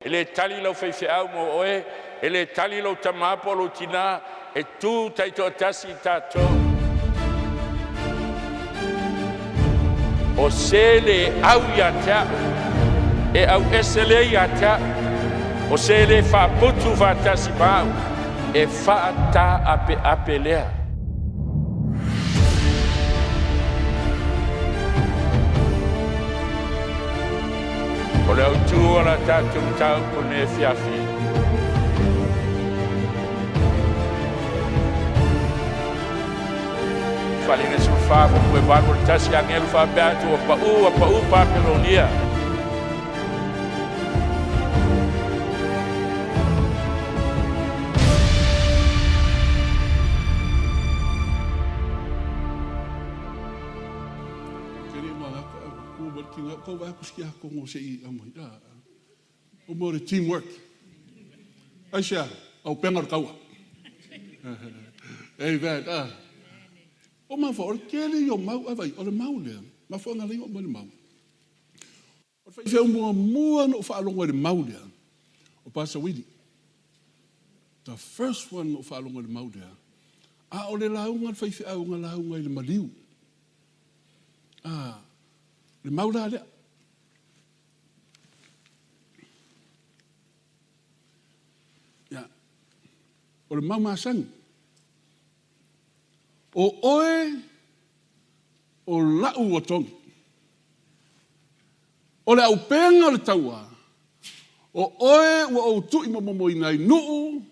E le tali lau faifeau mo oe, e le tali lou tama po o lou tina, e tu taitoatasi tatou. O se le au ia te au, e auese lea ia te au. O se le faaputu faatasi ma au, e faataapeape lea. O le autu o la tatou mataupu i lenei afiafi, Faaaliga 14 fuainumera 81, agelu faapea atu, ua pau, ua pau Papelonia. O mo le teamwork. Aisea, au pega o le taua. Amen. Ah. O mafa, o le tele ia o mau, ai vai, o le mau lea, mafuaaga lea o mai le mau. O le faifeau muamua na ou faalogo ai i le mau lea, o Pastor Willie. The first one na ou faalogo ai i le mau lea, a o le lauga a le faifeau na lauga i le maliu. Ah, le mau la lea. Ia, o le mau masani. O oe o la'u uatogi. O le aupega o le taua, o oe ua ou tuuimomomoina ai nuu,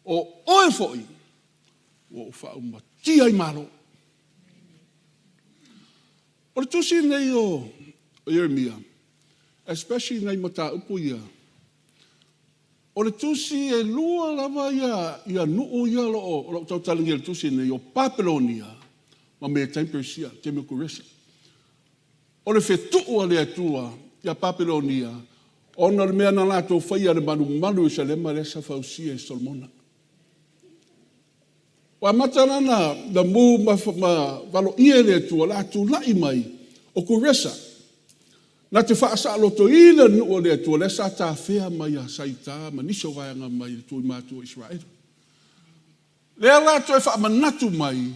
o oe foi ua ou faaumatia ai malo. O le tusi lenei o Ieremia, especially nai mataupu ia, o le tusi e lua lava ia, ia nuu ia o lo o, o tautalagia i le tusi lenei, o Papelonia ma Metai Peresia, taimi o Kuresa. O le fetuu a le Atua ia Papelonia, ona o le mea na latou faia le malumalu i Ierusalema lea sa fausia e Solomona. Ua amata la na, na mu ma, ma valoia e le Atua le a tulai mai o Kuresa na te faasaolotoina le nuu o le Atua lea sa tafea mai ia Saita ma nisi o vaega mai le tuimatu o Isaraelu. Lea la toe faamanatu mai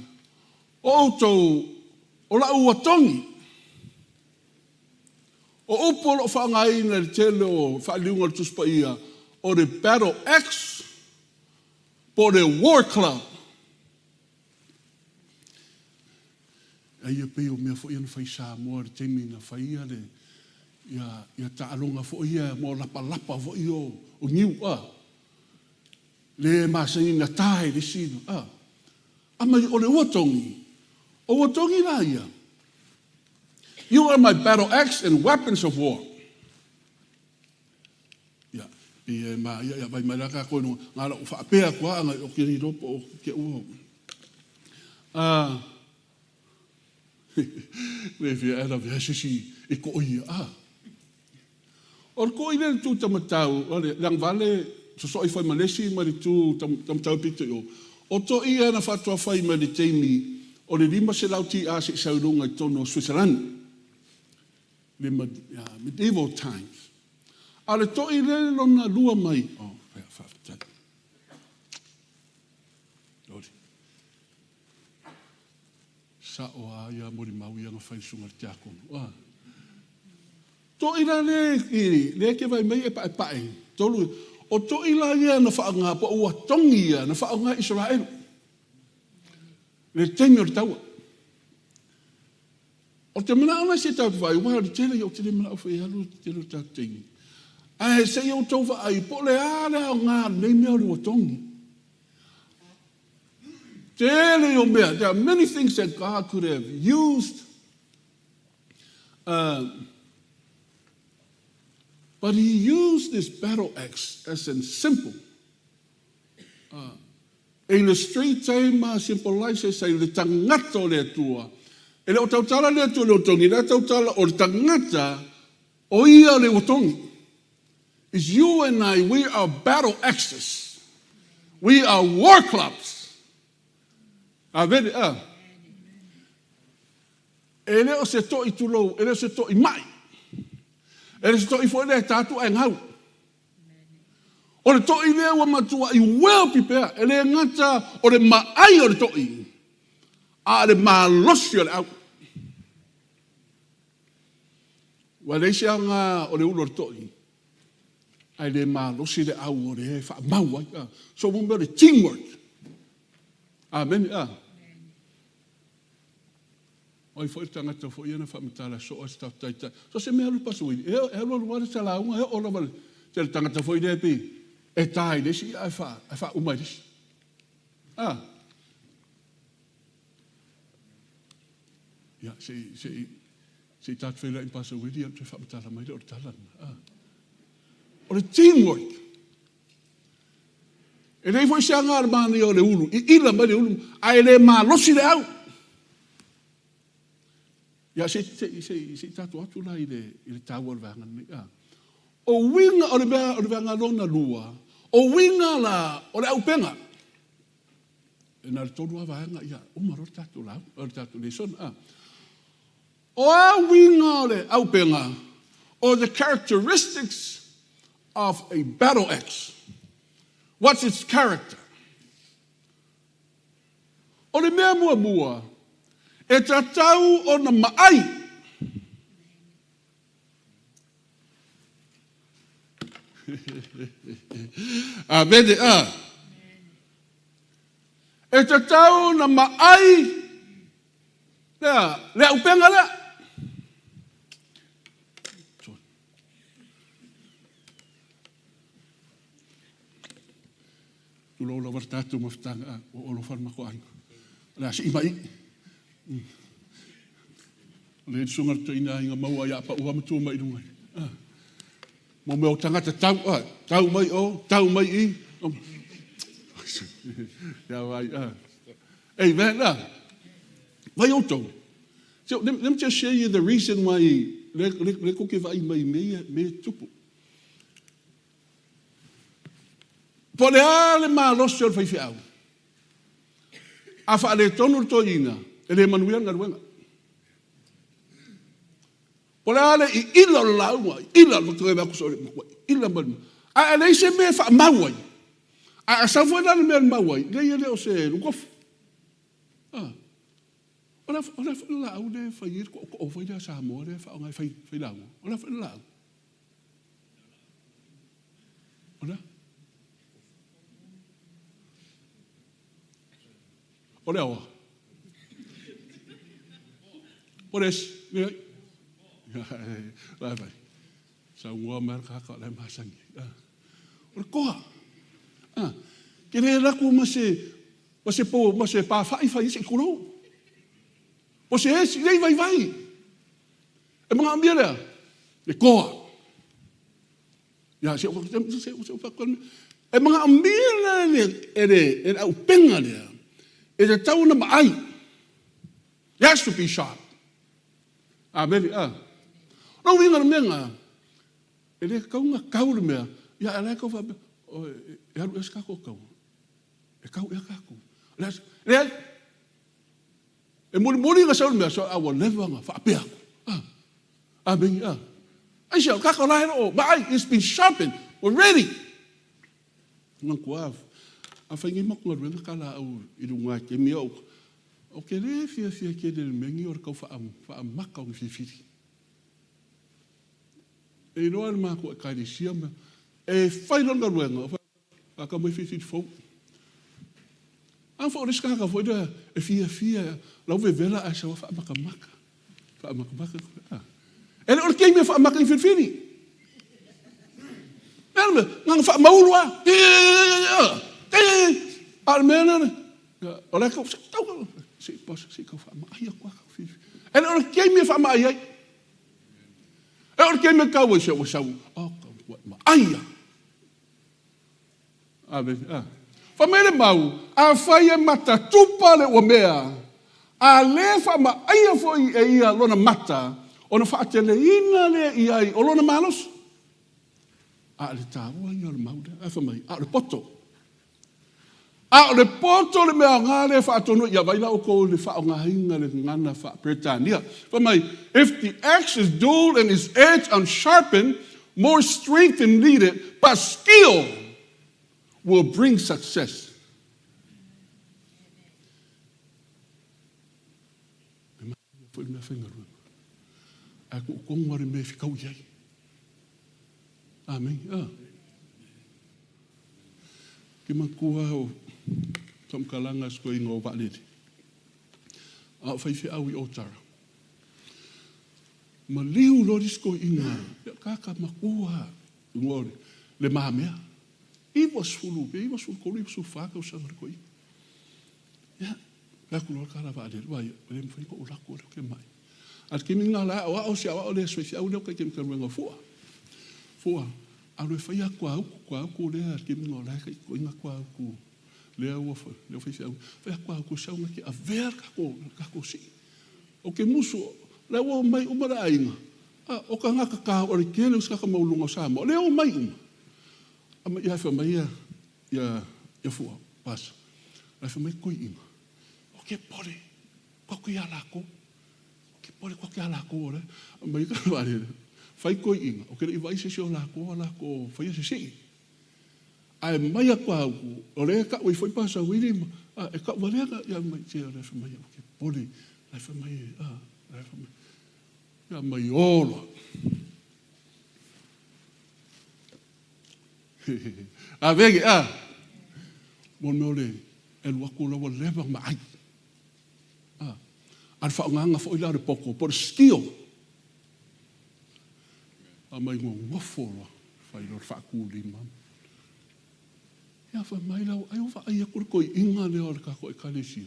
o outou o la'u uatogi. O upu o lo o faaaogaina i le tele o faaliliuga o le Tusi Paia, o le battle axe po o le war club. Aia pei o mea foi ia na fai Samoa i le taimi na fai ia le ia, ia taaloga foi ia mo lapalapa foi o, o niu a. Le masani na ta e le isi a. A mai o le ua togi, o ua togi la ia. You are my battle axe and weapons of war. Ia, i e ma ia ia vai mai la ka koe no ngā la o whaapea kua anga o kiri ropo o ke ua. Ah, le fia era vea sisi i ko ia. Ah. O le koi le tu tamatau, o le langvale soso'i fai ma le isi ma le tu tamatau pito i o. O to ia na faatoa fai mai le taimi o le 500 TA se i sau i luga i totonu o Switzerland. Le medieval times. A o le to'i le lona lua mai, oh, faafetai. Lori. Sa'o a ia molimau ia na fai susuga i le tiakono. Ah. To'i la le i le ke vai mai e pa'epa'e tolu o to'i la ia na fa'aaogā po o ua togi ia na fa'aaogā Isaraelu le taimi o le taua. O te mana'o la se tatou vaai aua o le tele ia ou te le mana'o foi e alu le tele o le tatou taimi ae se i outou vaai po o le a le aoga o lenei mea o le ua togi. Tele o mea, there are many things that God could have used. But he used this battle axe as a simple. E illustrate ai ma symbolize ai le tagata o le Atua. E le o tautala le Atua i le uatogi, le a tautala o le tagata o ia le uatogi. Is you and I, we are battle axes. We are war clubs. Avele, a. E le o se to'i tulou, e le o se to'i ma'i. E le o se to'i foi lea e ta atu ae gau. O le toʻi lea ua matuaʻi uea pea, e le gata o le maai o le toʻi, a o le malosi o le ʻau. Ua leai se aoga o le ulu o le toʻi, ae le malosi le ʻau o le e faamau ai. So mo mea o le teamwork. Amene. O ai foi le tagata foi ia na faamatala soo se tatou taitai. So se mea alu i Pastor Willie, e alu alu lava le talauga, e oo lava i le tagata foi lea pei e ta i le isi ae faauma i le isi. Ah. Ia, se i, se i, se i tatou feiloai ma Pastor Willie, ona toe faamatala mai lea o le tala lena. Ah. O le teamwork. E leai foi se aga o le manaia o le ulu, iila mai le ulu, ae le malosi le au. Ia, se, se, se, se i tatou atu la i le, i le taua o le vaega lenei. Ah. O uiga o le mea o le vaega lona lua, o uiga la o le aupega. E na o le tolu lava vaega, ia, uma loa le tatou lauga, o le tatou lesona. Ah. O a uiga o le aupega, or the characteristics of a battle axe? What's its character? O le mea muamua, e tatau ona maai. Amene. A. E tatau ona maai lea, le auupega lea. Tulou lava le tatou mafutaga, ua ou alofa le matou aiga. O le a sii mai. O le susuga le toeaina aiga maua ia pau lava ma tua mai i luga. Mo mea o tagata tau, tau mai o, tau mai i. Ia vai, Amen. Vai outou. So, let me just share you the reason why le, le, le koke vai mai me, me tupu. Po o le a le malosi o le faifeau, a faaletonu le toeaina, e le manuia le galuega. Po o le a le iila o le lauga, iila o le atu so le matua, iila mai. A e leai se mea e faamau ai, a e sau foi la le mea e mau ai, leai e le o se lukofu. Ah. O le a foi le laau lea e fai ai le tootoo foi lea a Samoa lea e faaaoga e fai, fai lauga. O le a foi le laau? O le a? O le aoa. O le esi. Leai. Vai vai. Saunoa mai le tagata o la e masani. O le koa. Ke le alu atu ma se ma se po ma se pafa'i fai ai se i tulou. O se esi lei vaivai. E manaomia lea le koa. Ia, se se se e manaomia la e le e le auupega lea e tatau ona maai. It has to be sharp. Amene. Ah. Lou uiga o le mea lena, e le tatau ona tau le mea, ia a o la e tau faapea, e alu ea se tatou taua? E tau ea tatou? Leai. E mulimuli ona sau le mea, so a ua leva ona faapea atu. Ah. Amene. Ah. Aisea, o tatou la e le o vaai, it's been sharpened, we're ready. Manatua, a fai nei matou galuega ta laau i luga i taimi o Ou te le fiafia tele i le mea lenei o le tau faamaka o ni filifili. E iloa e le matou Ekalesia ma e fai loa le galuega, faatau mai filifili fou. A foi o le isi tagata foi lea e fiafia lau vevela ae sau faamakamaka. Faamakamaka. E le o le taimi e faamaka i filifili. Le mea, na ona faamaulu lava. A o le mea lea, o la e tau, tau, se i se i tau faamaai atu lava tau filifili. E le o le taimi e faamaai ai. E o le taimi e tau ai se ua sau, oh, tau maai lava. Amene. A. Fai mai le mau, afai e matatupa le uamea, a le faamaaia foi e ia lona mata, ona faateleina lea i ai o lona malosi. A o le taua ia o le mau lea. Ae fai mai, a o le poto. A o le poto le mea aoga lea e faatonu ai. Ia vaai la outou i le faaaogaina le gagana faa-Peretania. Fai mai, if the axe is dull and its edge unsharpened, more strength is needed, but skill. will bring success. E manaia foi le meafaigaluega, ae tuutonu lava le mea e fetaui ai. Amene. A. Ou te manatua lava o faamatalaga a si toeaina o vaalele, a o faifeau i Otara. Maliu loa le isi toeaina, ia o le tagata matua lava, igoa o Le Mamea. 90 pe 93, 94 tausaga o le toeaina. Ia, fai atu loa le tala vaalele, vaai, e le mafai ona ou alu atu o lea ou te mai. A o le taimi lena o la e aoao si aoao lea si faifeau lea e faigaluega o Fua. Fua, alu e fai a ta utu, ta utu lea i le taimi lena o la e toeaina ta utu lea ua lea faifeau. Fai a ta utu e sau na te avea le tatou, le tatou sii. Ou te musu, o la ua omai uma le aiga, a o tagata ta o le tele o isi tagata maualuluga o Samoa, lea ua omai uma. Ia fai mai ia, ia, ia Fua, Pasa, ae fai mai toeaiina, ou te pole koke ia lakou. Ou te pole koke ia lakou o la e aumai ka vaalele. Fai toeaiina, ou te le i vaai se isi o lakou a lakou faia se sii. Ae mai atu a au, o lea e tau ai foi Pasa Uili ma, a, e tau valea ka, ia mai, se o lea fai mai, ou te pole, la e fai mai, a, la e fai mai, ia mai ola. Avege, a! Mo le mea o le alu atu la ua leva ona ai. A, a le faaaogaina foi la o le poto, po o le skill. A mai nonofo loa, fai loa le faatulima. Ia fai mai la, ai o vaai atu le toeaina lea o le tatou Ekalesia.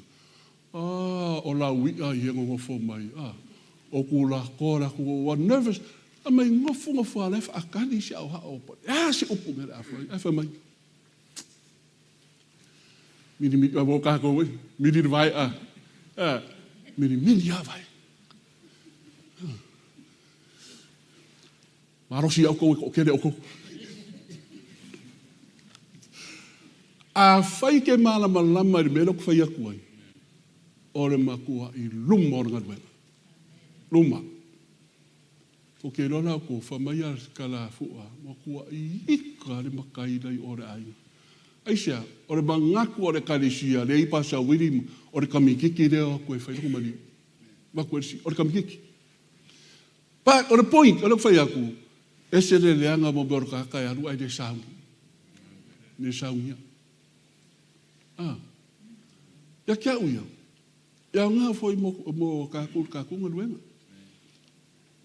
Ah, o laui'a ia e nonofo mai, ah, o Tulafono le atunuu ua nervous. Fai mai, nofo nofo lava o la e faatali si aoao po o le a se upu o le a fai. Ae fai mai, milimili, ua tatou foi, mili le vae, ah, ah, milimili lava vae. Malosi ia outou e toatele outou. Afai e te malamalama i le mea lea ou te fai atu ai, o le matuai luma o le galuega. Luma. Ou te iloa la outou, fai mai a Kalafua, matuai ika le matai la i o le aiga. Aisea? O le manatu o le Ekalesia lea i Pasawili, o le kamititi lea o atu e fai lona maliu. Avatu e le sii, o le kamititi. But o le point o lea ou te fai atu, ese le leaga mo mea o le tagata e alu ae le sauni. Le saunia. Ah. Ia te au ia, e aoga foi mo, mo tatou le tatou galuega.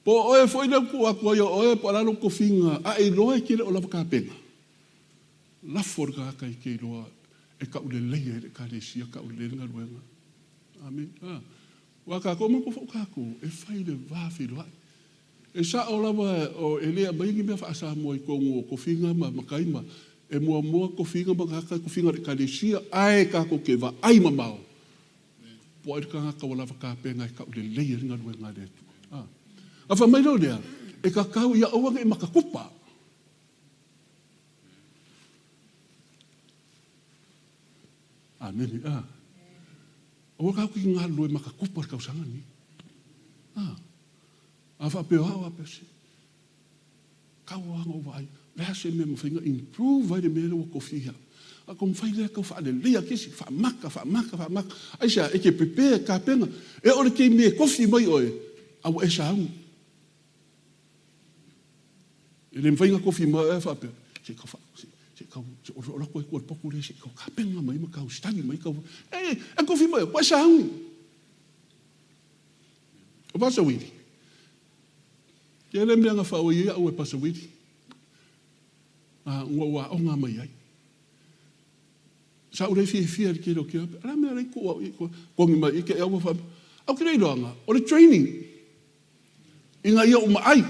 Po o oe foi lea ua tuu atu ai o oe po o le a lou tofiga, a e iloa e te le o lava tapena, lafo le tagata e te iloa e taulelei ai le Ekalesia, taulelei ai le galuega. Amene. Ah. Aua tatou matou foi o tatou e fai le va feiloai. E sao lava o e le aumaia ni mea faa-Samoa i totonu o tofiga ma matai ma e muamua tofiga ma tagata tofiga o le Ekalesia ae tatou te vaai mamao po o ai le tagata ua lava tapena e taulelei ai le galuega a le Atua. A. A fai mai loa lea, e tatau ia aua ne i matatupa. Amene. A. Aua tatou te galulue makakupa i le tausaga lenei. A, a faapea o au, a faapea se, tau lava ona ou vaai, o le a se mea e mafai ona improve ai le mea lea ua tofia. A taumafai lea e tau faaleleia kesi, faamaka, faamaka, faamaka. Aisea? E te prepare, tapena. E oo i le taimi e tofi mai oe, a ua e sauni. E le mafai ona tofi mai oe faapea, se i tau, se i tau, se i olo atu ai tua i le potu lea, se i tau tapena mai ma tau study mai tau. E, e tofi mai oe, ua e sauni. O Pasa Wili. Tele mea na faaoi ai au e Pasa Wili. A, ua ua aoga mai ai. Sa ou le fiafia i le tele o kea, o le a mea la e tuu au i ai, togi mai i ke au fa. Au ke le iloaga, o le training. Ina ia uma ai.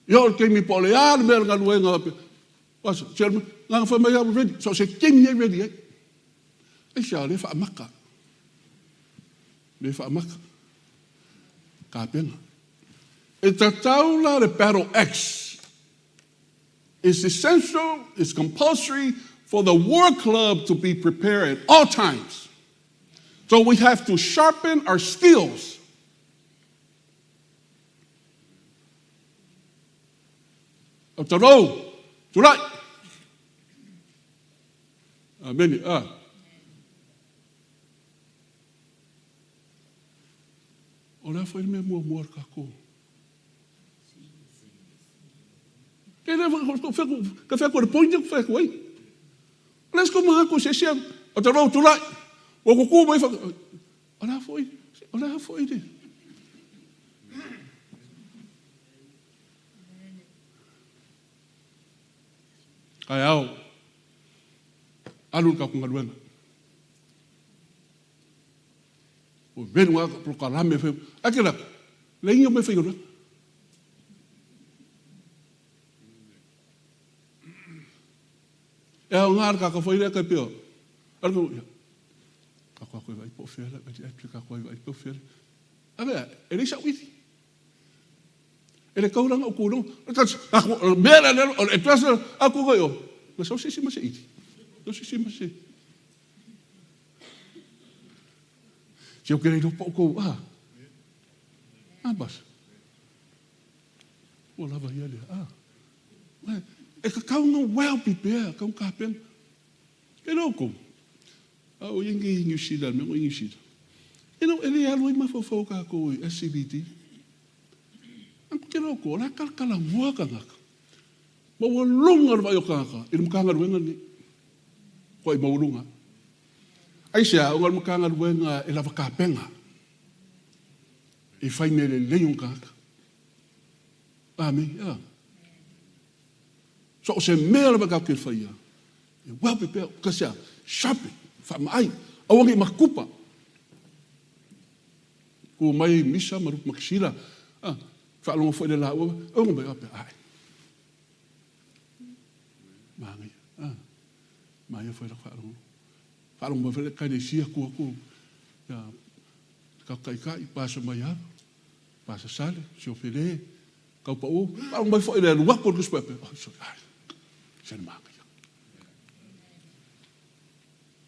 Ia o le taimi po o le a le mea o le galuega, Pasa, se na fai mai au ready, so se taimi ai ready ai. Aisea, lea faamaka. Lea faamaka. Tapena. E tatau la le battle axe. It's essential, it's compulsory for the war club to be prepared at all times. So we have to sharpen our skills. O tarou, tulai. Amene. A. O le a foi le mea muamua a le tatou? Ke le ka fai atu le point ku fai atu ai. O le isi manatu se isi o te lou tulai. Ua tutu mai fa o le a foi, o le a foi le Taeao, alu le tatou galuega. Ua velu lava polokalame fai. Ae ke laka, le inga mai faigaluega. E aoga le kaka foi lea kai peo. Alu ia. Ka koe vai po fela, vai ai ka koe vai po fela. Ave, e le sa uili. E le kau ranga o ku longa. Mea la le o le trust a ku ko yo. Na sau se si ma se ili. Sau se si ma se. Se o ke le po ko a. A bas. Ua lava ia lea. A. E ka kau nga well prepare, kau ka pen. E le kou. A o ingi New Zealand, me New Zealand. E no e le alu ai mafaufau kākou i SCBD. Ang ke lo ko la kala kala mua kangaka. Ma ua luga le vaai o kangaka i le Matagaluega lenei. Kua i maualuga. Aisea, ona o le Matagaluega e lava tapena e fai mea lelei ona tagata. Amene. Ah. So o se mea lava tatou te faia, e well prepared, ka sea, sharpen, faamaai, aua ne i matupa. Ku mai misa ma rupu makisila, ah, faalogo foi le laua, auga mai ape, ai. Māngaia, ah, māia foi la faalogo. Faalogo mai foi le ekalesia ku aku, ia, ka kaikai, pasa mai alu, pasa sale, siofele, kau pau, faalogo mai foi le alu aku o le tusi pepe, oh, sorry, ai, se māngaia.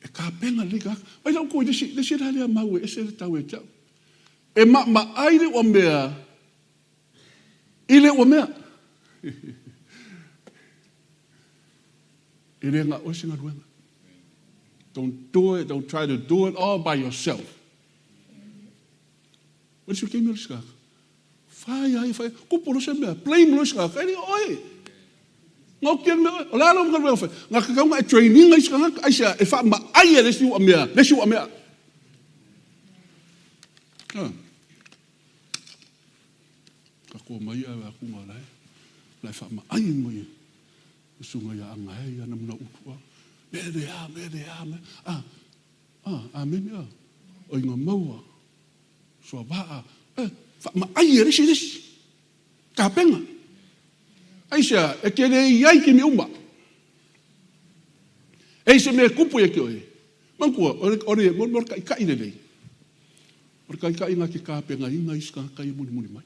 E kapena lelei tagata. Mai lau kou i le isi, le isi la lea mau e ese le tau e te au. E maamaai le ua mea i le ua mea. E le na oe se galuega. Don't do it, don't try to do it all by yourself. O le taimi o le tagata. Fai ai, fai. Kupu lo se mea. Blame lo se tagata. E le oe. Ngau kia mea oe. O le a lau galuega fai. Ngā kakau ngā e training ai se tagata. Ai sea, e whaamaai e le isi ua mea. Le isi ua mea. Ah. Ka kua mai a aku ngā lai. Lai whaamaai mai e. Usunga ia anga e ia na muna utua. Me le a, me le a, me. Ah, ah, amen, ah. O inga maua. Sua vaa, e, faamaai e le isi le isi. Tapena. Aisea, e te le i ai taimi uma. E i se mea e kupu ia te oe. Manatua, o le, o le, mo le taitai lelei. O le taitai na te tapenaina isi tagata ia mulimuli mai.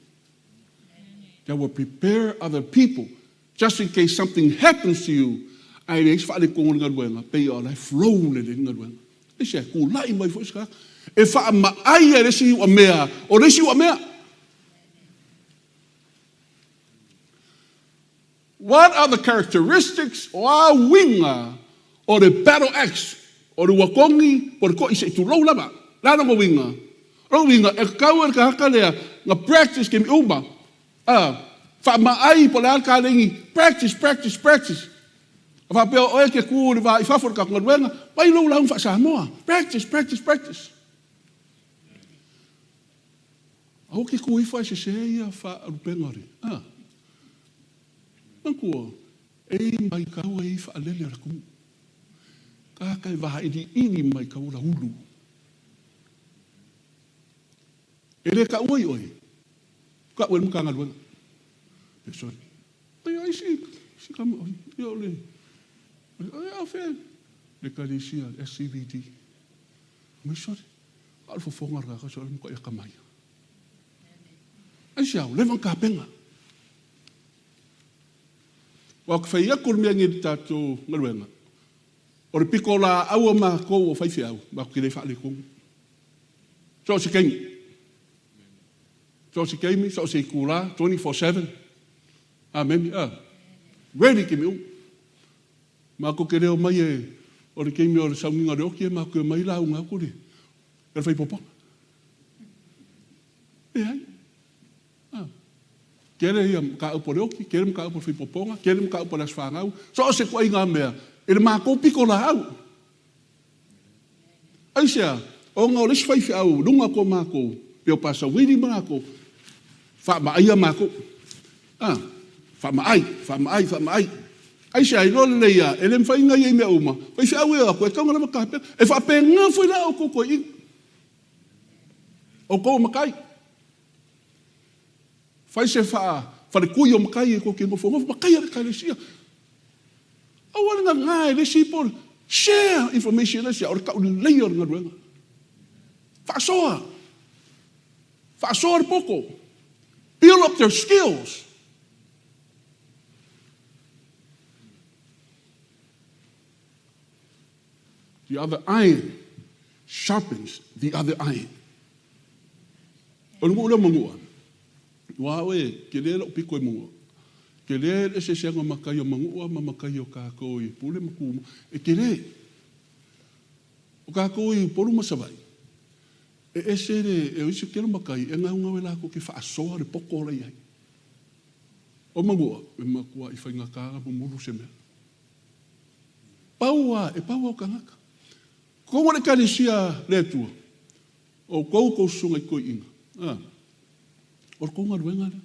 They will prepare other people just in case something happens to you. Ae leai se faaletonu o le galuega, pei o la e flow lelei le galuega. Aisea, tulai mai foi se tagata e faamaai ai le isi iuamea o le isi iuamea. What are the characteristics o a uiga o le battle axe, o le uakogi po o le to'i se i tulou lava? O le a lona uiga? O lona uiga, e tatau e le tagata lea na practice taimi uma, a faamaai po o le a le kalegi, practice, practice, practice. A faapea o oe e te tu i le va i fafo o le tatou galuega, fai lou lauga faa-Samoa, practice, practice, practice. Aua ke tu ifo ae sese ia faalupega o le, a. Manatua, e mai kau e i faalele o le atunuu. Tagata e vailiili mai kau o la ulu. E le taua i oe, tau e le Matagaluega. Pe sorry. Ai ai si si kama oi. Ia o le ai a fe le ekalesia SCVD. Mai sorry. A o le fofoga o le tagata so le matuai akamai. Aisea, ua leva ona tapena. Aua ou te fai atu le mea nei i le tatou galuega, o le pitolaau a matou o faifeau, matou te le faaletonu. So o se taimi. So o se taimi, so o se itula, 24/7. Amene. Ah. Ready taimi uma. Matou te le omai e O le taimi o le sauniga o le oti e matou omai lauga atu le le faipopoga. Leai. Ah. Tele ia mataupu o le oti, tele mataupu o le faipopoga, tele mataupu o le aso fanau, so o se ituaiga mea i le matou pitolaau. Aisea? Ona o le isi faifeau i luga atu o matou, pei o Pasa Wili ma latou, faamaaia matou. A, faamaai, faamaai, faamaai. Aisea? Iloa lelei lava, e le mafai ona ia i mea uma, faifeau e o atu, e tatau ona lava tapena. E faapena foi la outou toeaiina, outou o matai. Fai se faletui o matai e tou te nofonofo, matai a le Ekalesia. Aua le gaga e le isi po o le share information le isi, o le tauleleia o le galuega. Faasoa. Faasoa le poto. Build up their skills. The other iron sharpens the other iron. O le nuu lea o Manua, aua au e tele lou pito i Manua, tele le eseesega o matai o Manua ma matai o tatou i Pule ma Tumua, e tele. O tatou i Upolu ma Savaii, e ese le, o isi tele o matai e gaugau e latou te faasoa le poto la e i ai. O Manua, e matuai faigata ona mumulu se mea. Pau lava, e pau lava o tagata. Totonu o le Ekalesia a le Atua, o outou tou susuga i toeaiina, a, o le tou galuega lea.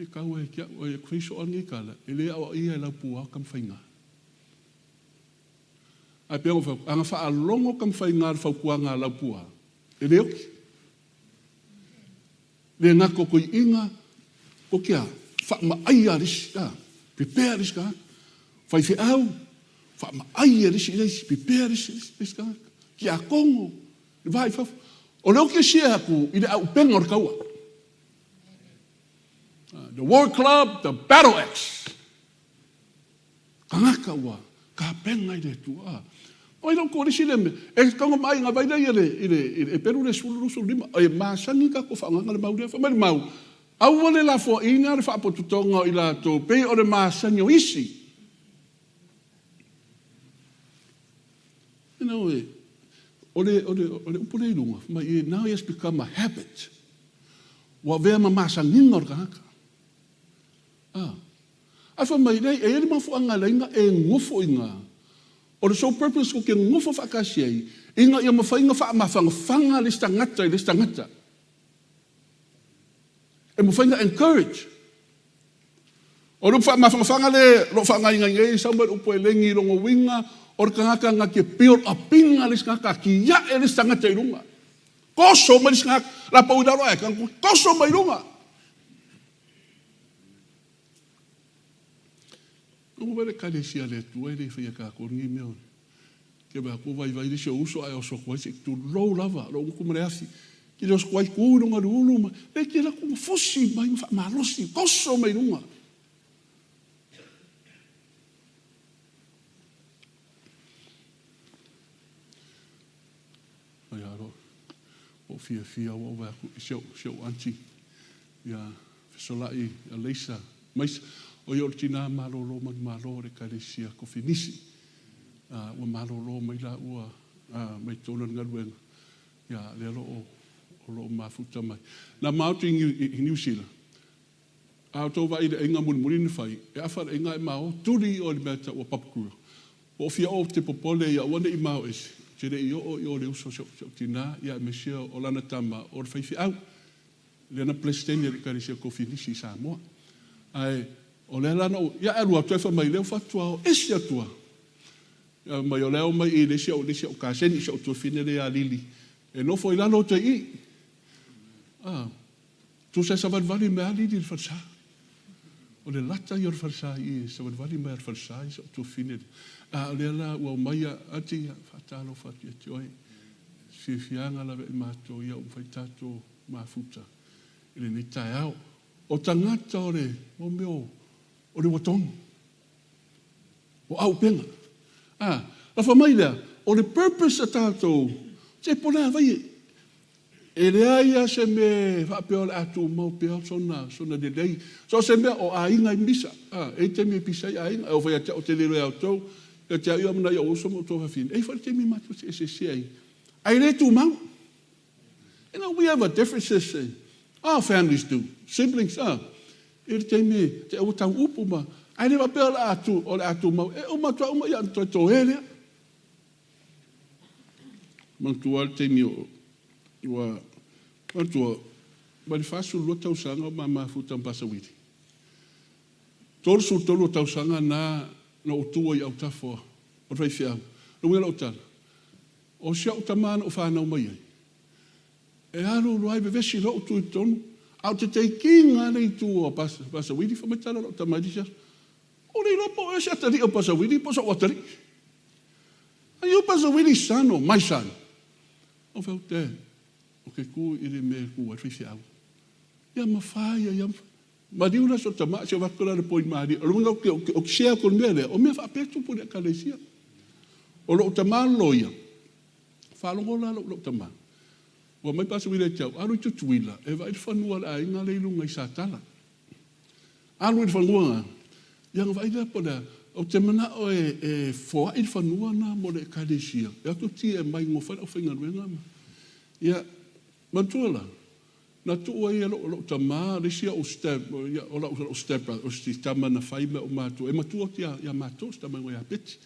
E tau ia te au, e fai soo lava lenei tala, e le aoaia e Laupua Tamafaiga. Ae pei ona ou fai atu, ana faalogo Tamafaiga i le fautuaga a Laupua, e le oti. Le gata o toeaiina, ko ke a? Faamaaia le isi, a, prepare le isi tagata. Faifeau, faamaaia le isi i le isi, prepare le isi, le isi tagata. Tiakono, le va i fafo. O lea ou te share atu i le auupega o le taua. The War Club, the Battle Axe. Tagata ua tapena i le Atua. O ai lou kolisi lea mea? E tago mai na vai lea i le i le i le pelu le 10 25. E masani tatou faaaogaina le mau lea. Fai mai le mau, aua le lafoaiina le faapototoga o i latou pei o le masani o isi. You know, e, o le, o le, o le upu lea i luga, fai mai, now it has become a habit. Ua avea ma masaniga o le tagata. Ah. Ae fai mai, leai, e i ai le mafuaaga e ala ai ona e nofo i ina. O le sole purpose ou te nofo faatasi ai, ina ia mafai ona faamafanafana le isi tagata i le isi tagata. E mafai ona encourage. O le upu faamafanafana lea o lo o faaaogaina nei, sau mai le upu elegi i lona uiga, o le tagata na te build up ina le isi tagata, atiae le isi tagata i luga. Toso mai le isi tagata, la pau i lalo ae, toso mai i luga. Ua vaai le Ekalesia a le Atua e le faia e tatou lenei mea o ke vaai atu vaivai le isi ou uso ae oso atu ai se i tulou lava lou gutu ma le afi. Ke le oso atu ai tu i luga o le ulu ma le te alu atu ma fusi mai ma faamalosi toso mai luga. Ai a ua ou fiafia ua ou vaai atu i si ou, si ou aunty ia Fesolai Aleisa Maisa, o ia o le tina malolo manumalo o le Ekalesia Kofinisi. Ua malolo mai laua mai totonu o le galuega, ia lea o lo o, o lo o mafuta mai. Na maotu i Niu Sila, A outou vaai i le aiga mulimuli na fai, e afa le aiga ae mao, tuli i o i le mea e tau o pub grill. Ua ou fia oo ou te popole ia aua ne i mao ese, ou te le i oo i o le uso o si ou tina, ia aemaise o lana tama o le faifeau, lea na Peresetene o le Ekalesia Kofinisi i Samoa. Ae o lea la na ou, ia ae alu atu ae fai mai, lea ua faatoa o ese atu lava. Fai mai o lea e omai i le isi au, le isi au kaseni, si ou tuafine lea ia Lili, e nofo i lalo atu i i. Ah. Tusa e savalivali mai lava Lili i le falesa. O le lata ia o le falesa i i, e savalivali mai lava i le falesa i si ou tuafafine lea. A o lea la ua omai a, Aunty, ia, faatalofa atu ia te oe. Fiafiaga lava i matou ia ua mafai tatou mafuta i lenei taeao. O tagata o le, o mea o, o le ua tonu. O auupega. A, lafo mai lea, o le purpose a tatou, se po o le a vai e. E leai lava se mea e faapea o le a tumau pea sona, sona lelei. So o se mea o aiga e misa. A, e i ai taimi e pisa ai aiga. E oo foi ia te au, ou te le iloa ia outou, ia te au ia ma nai ou uso ma ou tuafafine, e i ai foi le taimi matou te eseese ai, ae le tumau. You know, we have our differences, all families do, siblings, a, i le taimi e te aua tau upu ma, ae le faapea o le a tu, o le a tumau. E uma atu lava uma, ia ona toe toē lea. Manatua lava le taimi o, ua, manatua, mai le 42 tausaga o ma mafuta ma Pasa Wili. 33 o tausaga na na ou tu ai i autafa o le faifeau. Le uiga o lau tala, o si au tama na ou fanau mai ai, e alu alu ai vevesi loa ou tu i totonu, a o te teikina lava le itu o Pasa Wili, fai mai tala o lau tama i le isi aso, Ua le iloa po o ea se atalii o Pasa Wili po o so'u atalii. Are you Pasa Wili's son or my son? Ou fai atu, Dad, ou te tu i le mea e tu ai le faifeau. Ia ma fa ia, ia maliu la so tama, se avatu la le poi malie. O le uiga ou te, ou te share atu i le mea lea, o mea faapea e tupu i le Ekalesia. O lou tama loia, faalogo la lou, lou tama, ua aumai Pasa Wili ia te au, alu i Tutuila e vaai le fanua o le aiga lea i luga i Satala. Alu i le fanua na, ia ona vaai lea po o le a. Ou te manao e, e foai le fanua na mo le Ekalesia, e o atu ti e aumai gofa ai le aufaigaluega ma. Ia, manatua la, na tuu ai e lou, lou tama le isi au step, ia, o lau, lau step brother, o si tama na fai ma ou matua, e matua atu ia, ia matou, si tama igoa ia Peti.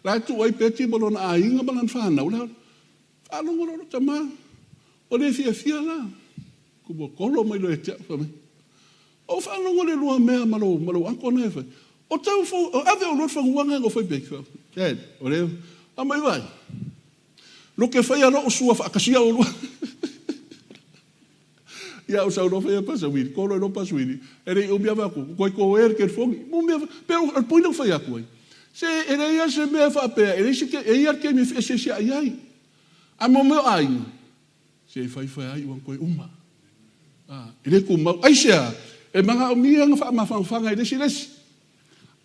La e tuu ai Peti ma lona aiga ma lana fanau, la, faalogo loa lou tama, ua le fiafia la, ua kolo mai loa ia te au, fai mai, Ou faalogo i le lua mea ma lou, ma lou uncle na e fai. O tau fo, o ave o lua fanua na e fai pe. Dad, o le, a mai vai. Lo ke fai alo sua faakasia o lua. Ia o sau loa fai pasa wili, kolo lo pasa wili. E le umi ave aku, koi ko e ke fongi. Mo mea, pe o le poina fai aku ai. Se e le ia se mea faapea, e le se ke e ia ke mi se se ai ai. A mo mea aiga. Se e fai fai ai ua koe uma. A, e le tumau. Aisea? E manaomia na faamafanafana i le isi le isi.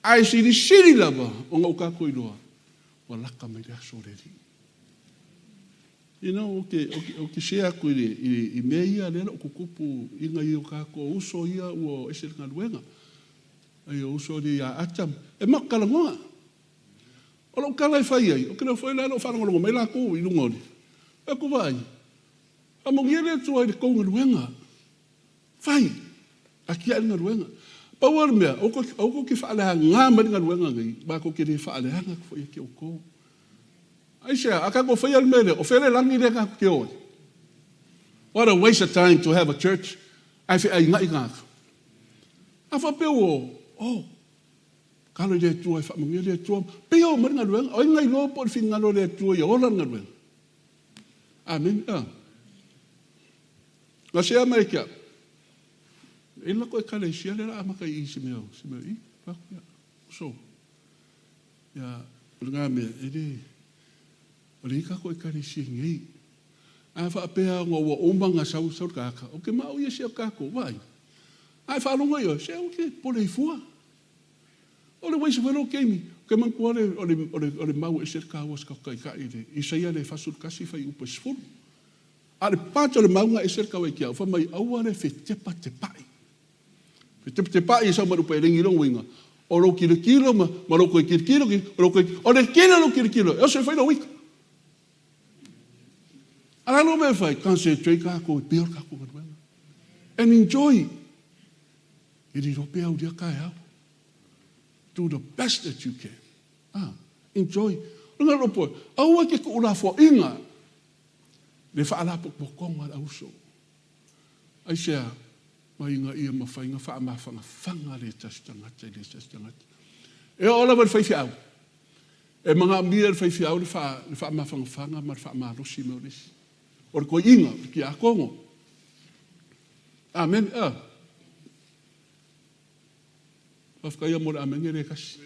Ae silisili lava ona o tatou iloa, ua laka mai le aso o le Alii. You know, ou te, ou te, ou te share atu i, le, i, i mea ia lea o tutupu i nai o tatou uso ia ua ese le galuega. Ai o uso ia ia Atam. E matou talanoa. O lou tala e fai ai, ou te le o foi la e le o faalogologo mai latou i luga o le. Fai atu, Vaai, faamanuia le Atua i le tou galuega. Fai, atiae le galuega. Pau lava le mea, aua tou te faaleaga mai le galuega nei, matou te le faaleaga atu foi ia te outou. Aisea, a tatou faia le mea lea, o fea le lagi lea tatou te o ai? What a waste of time to have a church ae feainai tagata. A faapea ua, oh, Kalo i le Atua e faamanuia le Atua. Pei e oo mai le galuega. O ai na iloa po o le finagalo o le Atua ia ola le galuega? Amene. A. Na sea mai ke au. E la ko ekalesia le la amata i se mea, se mea i. Fa ia. So. Ia, o le ngā mea, e le, o le ika ko ekalesia nei. A faapea ona ua uma ona sau, sau le tagata, o ke mao ia se o kākou, vai. A e faalogo i oe, se aua ke pole i fua. O le waste foi lou taimi. Ou te manatua le, o le, o le, o le mau e ese le taua o se tatou taitai i le Isaia le 41 fuaiupu e 10. A o le part o le mau na ese le taua i te au, fai mai aua le fetepatepa'i. Fetepatepa'i e sau mai le upu elegi lona uiga, o lou tilotilo ma, ma lou toe tilotilo, o lou toe, o le tele o lou tilotilo, e oso e fai lou ita. A o le a lou mea e fai? Concentrate tatou e pia o le tatou galuega. And enjoy. E le iloa pe aulia taeao. Do the best that you can. Ah, enjoy. O le lou poe, aua e te tuulafoaiga le faalapotopotoga a le auso. Aisea? Mai ina ia mafai ona faamafanafana le tasi tagata i le tasi tagata. E oo lava i le faifeau. E manaomia e le faifeau le, faa, le faamafanafana ma le faamalosi mai o le isi. O le toeaina, o le tiakono. Amene. Ah. Faafetai mo le amene le tasi.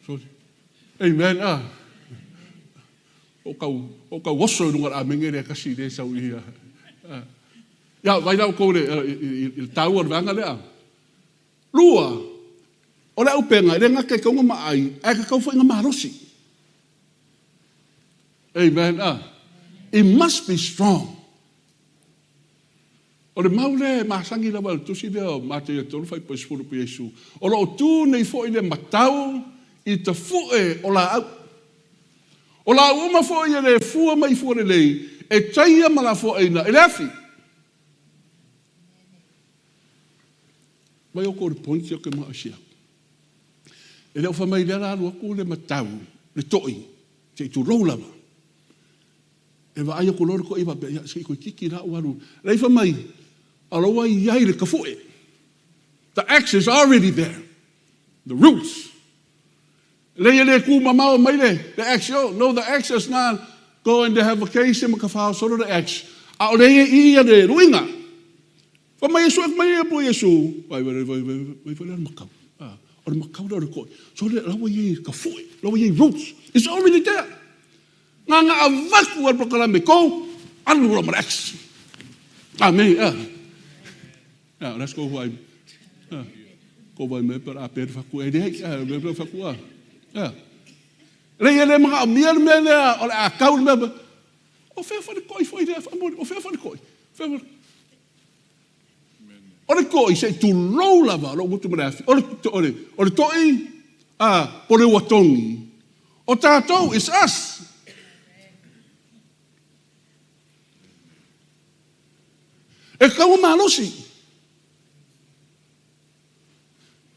Sorry. Amen. Ah. O kau, o kau oso i lunga le amene le tasi le sau i. Ah. Ia, vai lau kou le, i, i, i taua le vanga lea. Lua, o le aupenga, e le gata e tau ma ai, ae ka tau foi nga malosi. Amen. Ah. It must be strong. O le mau lea e masani lava i le tusi lea o Mataia 3 fuaiupu e 10 po Iesu, o lo o tu nei foi le matau i tafue o laau. O laau uma foi e le fua mai fua lelei, e taia ma lafoaina i le afi. Mai o ko le point ia ke ma asia. E le o fa mai lea la alu atu le matau, le toi, se i tulou lava. E vaai atu loa le toʻi faapea, ia, se i toeitiiti la ou alu. Leai fai mai, a o la ua i ai le tafue. The axe is already there. The roots. Leai e le tu mamao mai le, le axe. Oh, no, the axe is not going to have a case ma ka faaosolo le axe. A o lea i i le luiga. Fai mai Iesu, mai ia po Iesu. Vai vai vai vai vai vai le makau. Ah, o le makau lea o le toʻi. So le la ua i ai ka fue, la ua i ai roots. It's already there. Na na avatu e le polokalame go, alu loa ma le axe. Amen. Ah. Ah, let's go vai. Ah. Ko vai me per a per faku e leai. Ah, me per faku ah. Ah. Lei e le manaomia le mea lea o le a kau le mea. O fea foi le koi foi lea faamolemole. O fea foi le koi. Fea foi. O le toʻi, se i tulou lava lou gutu ma le afi. O le, o le, o le toʻi, a, po le ua togi. O tatou, it's us. E tatau ona malosi.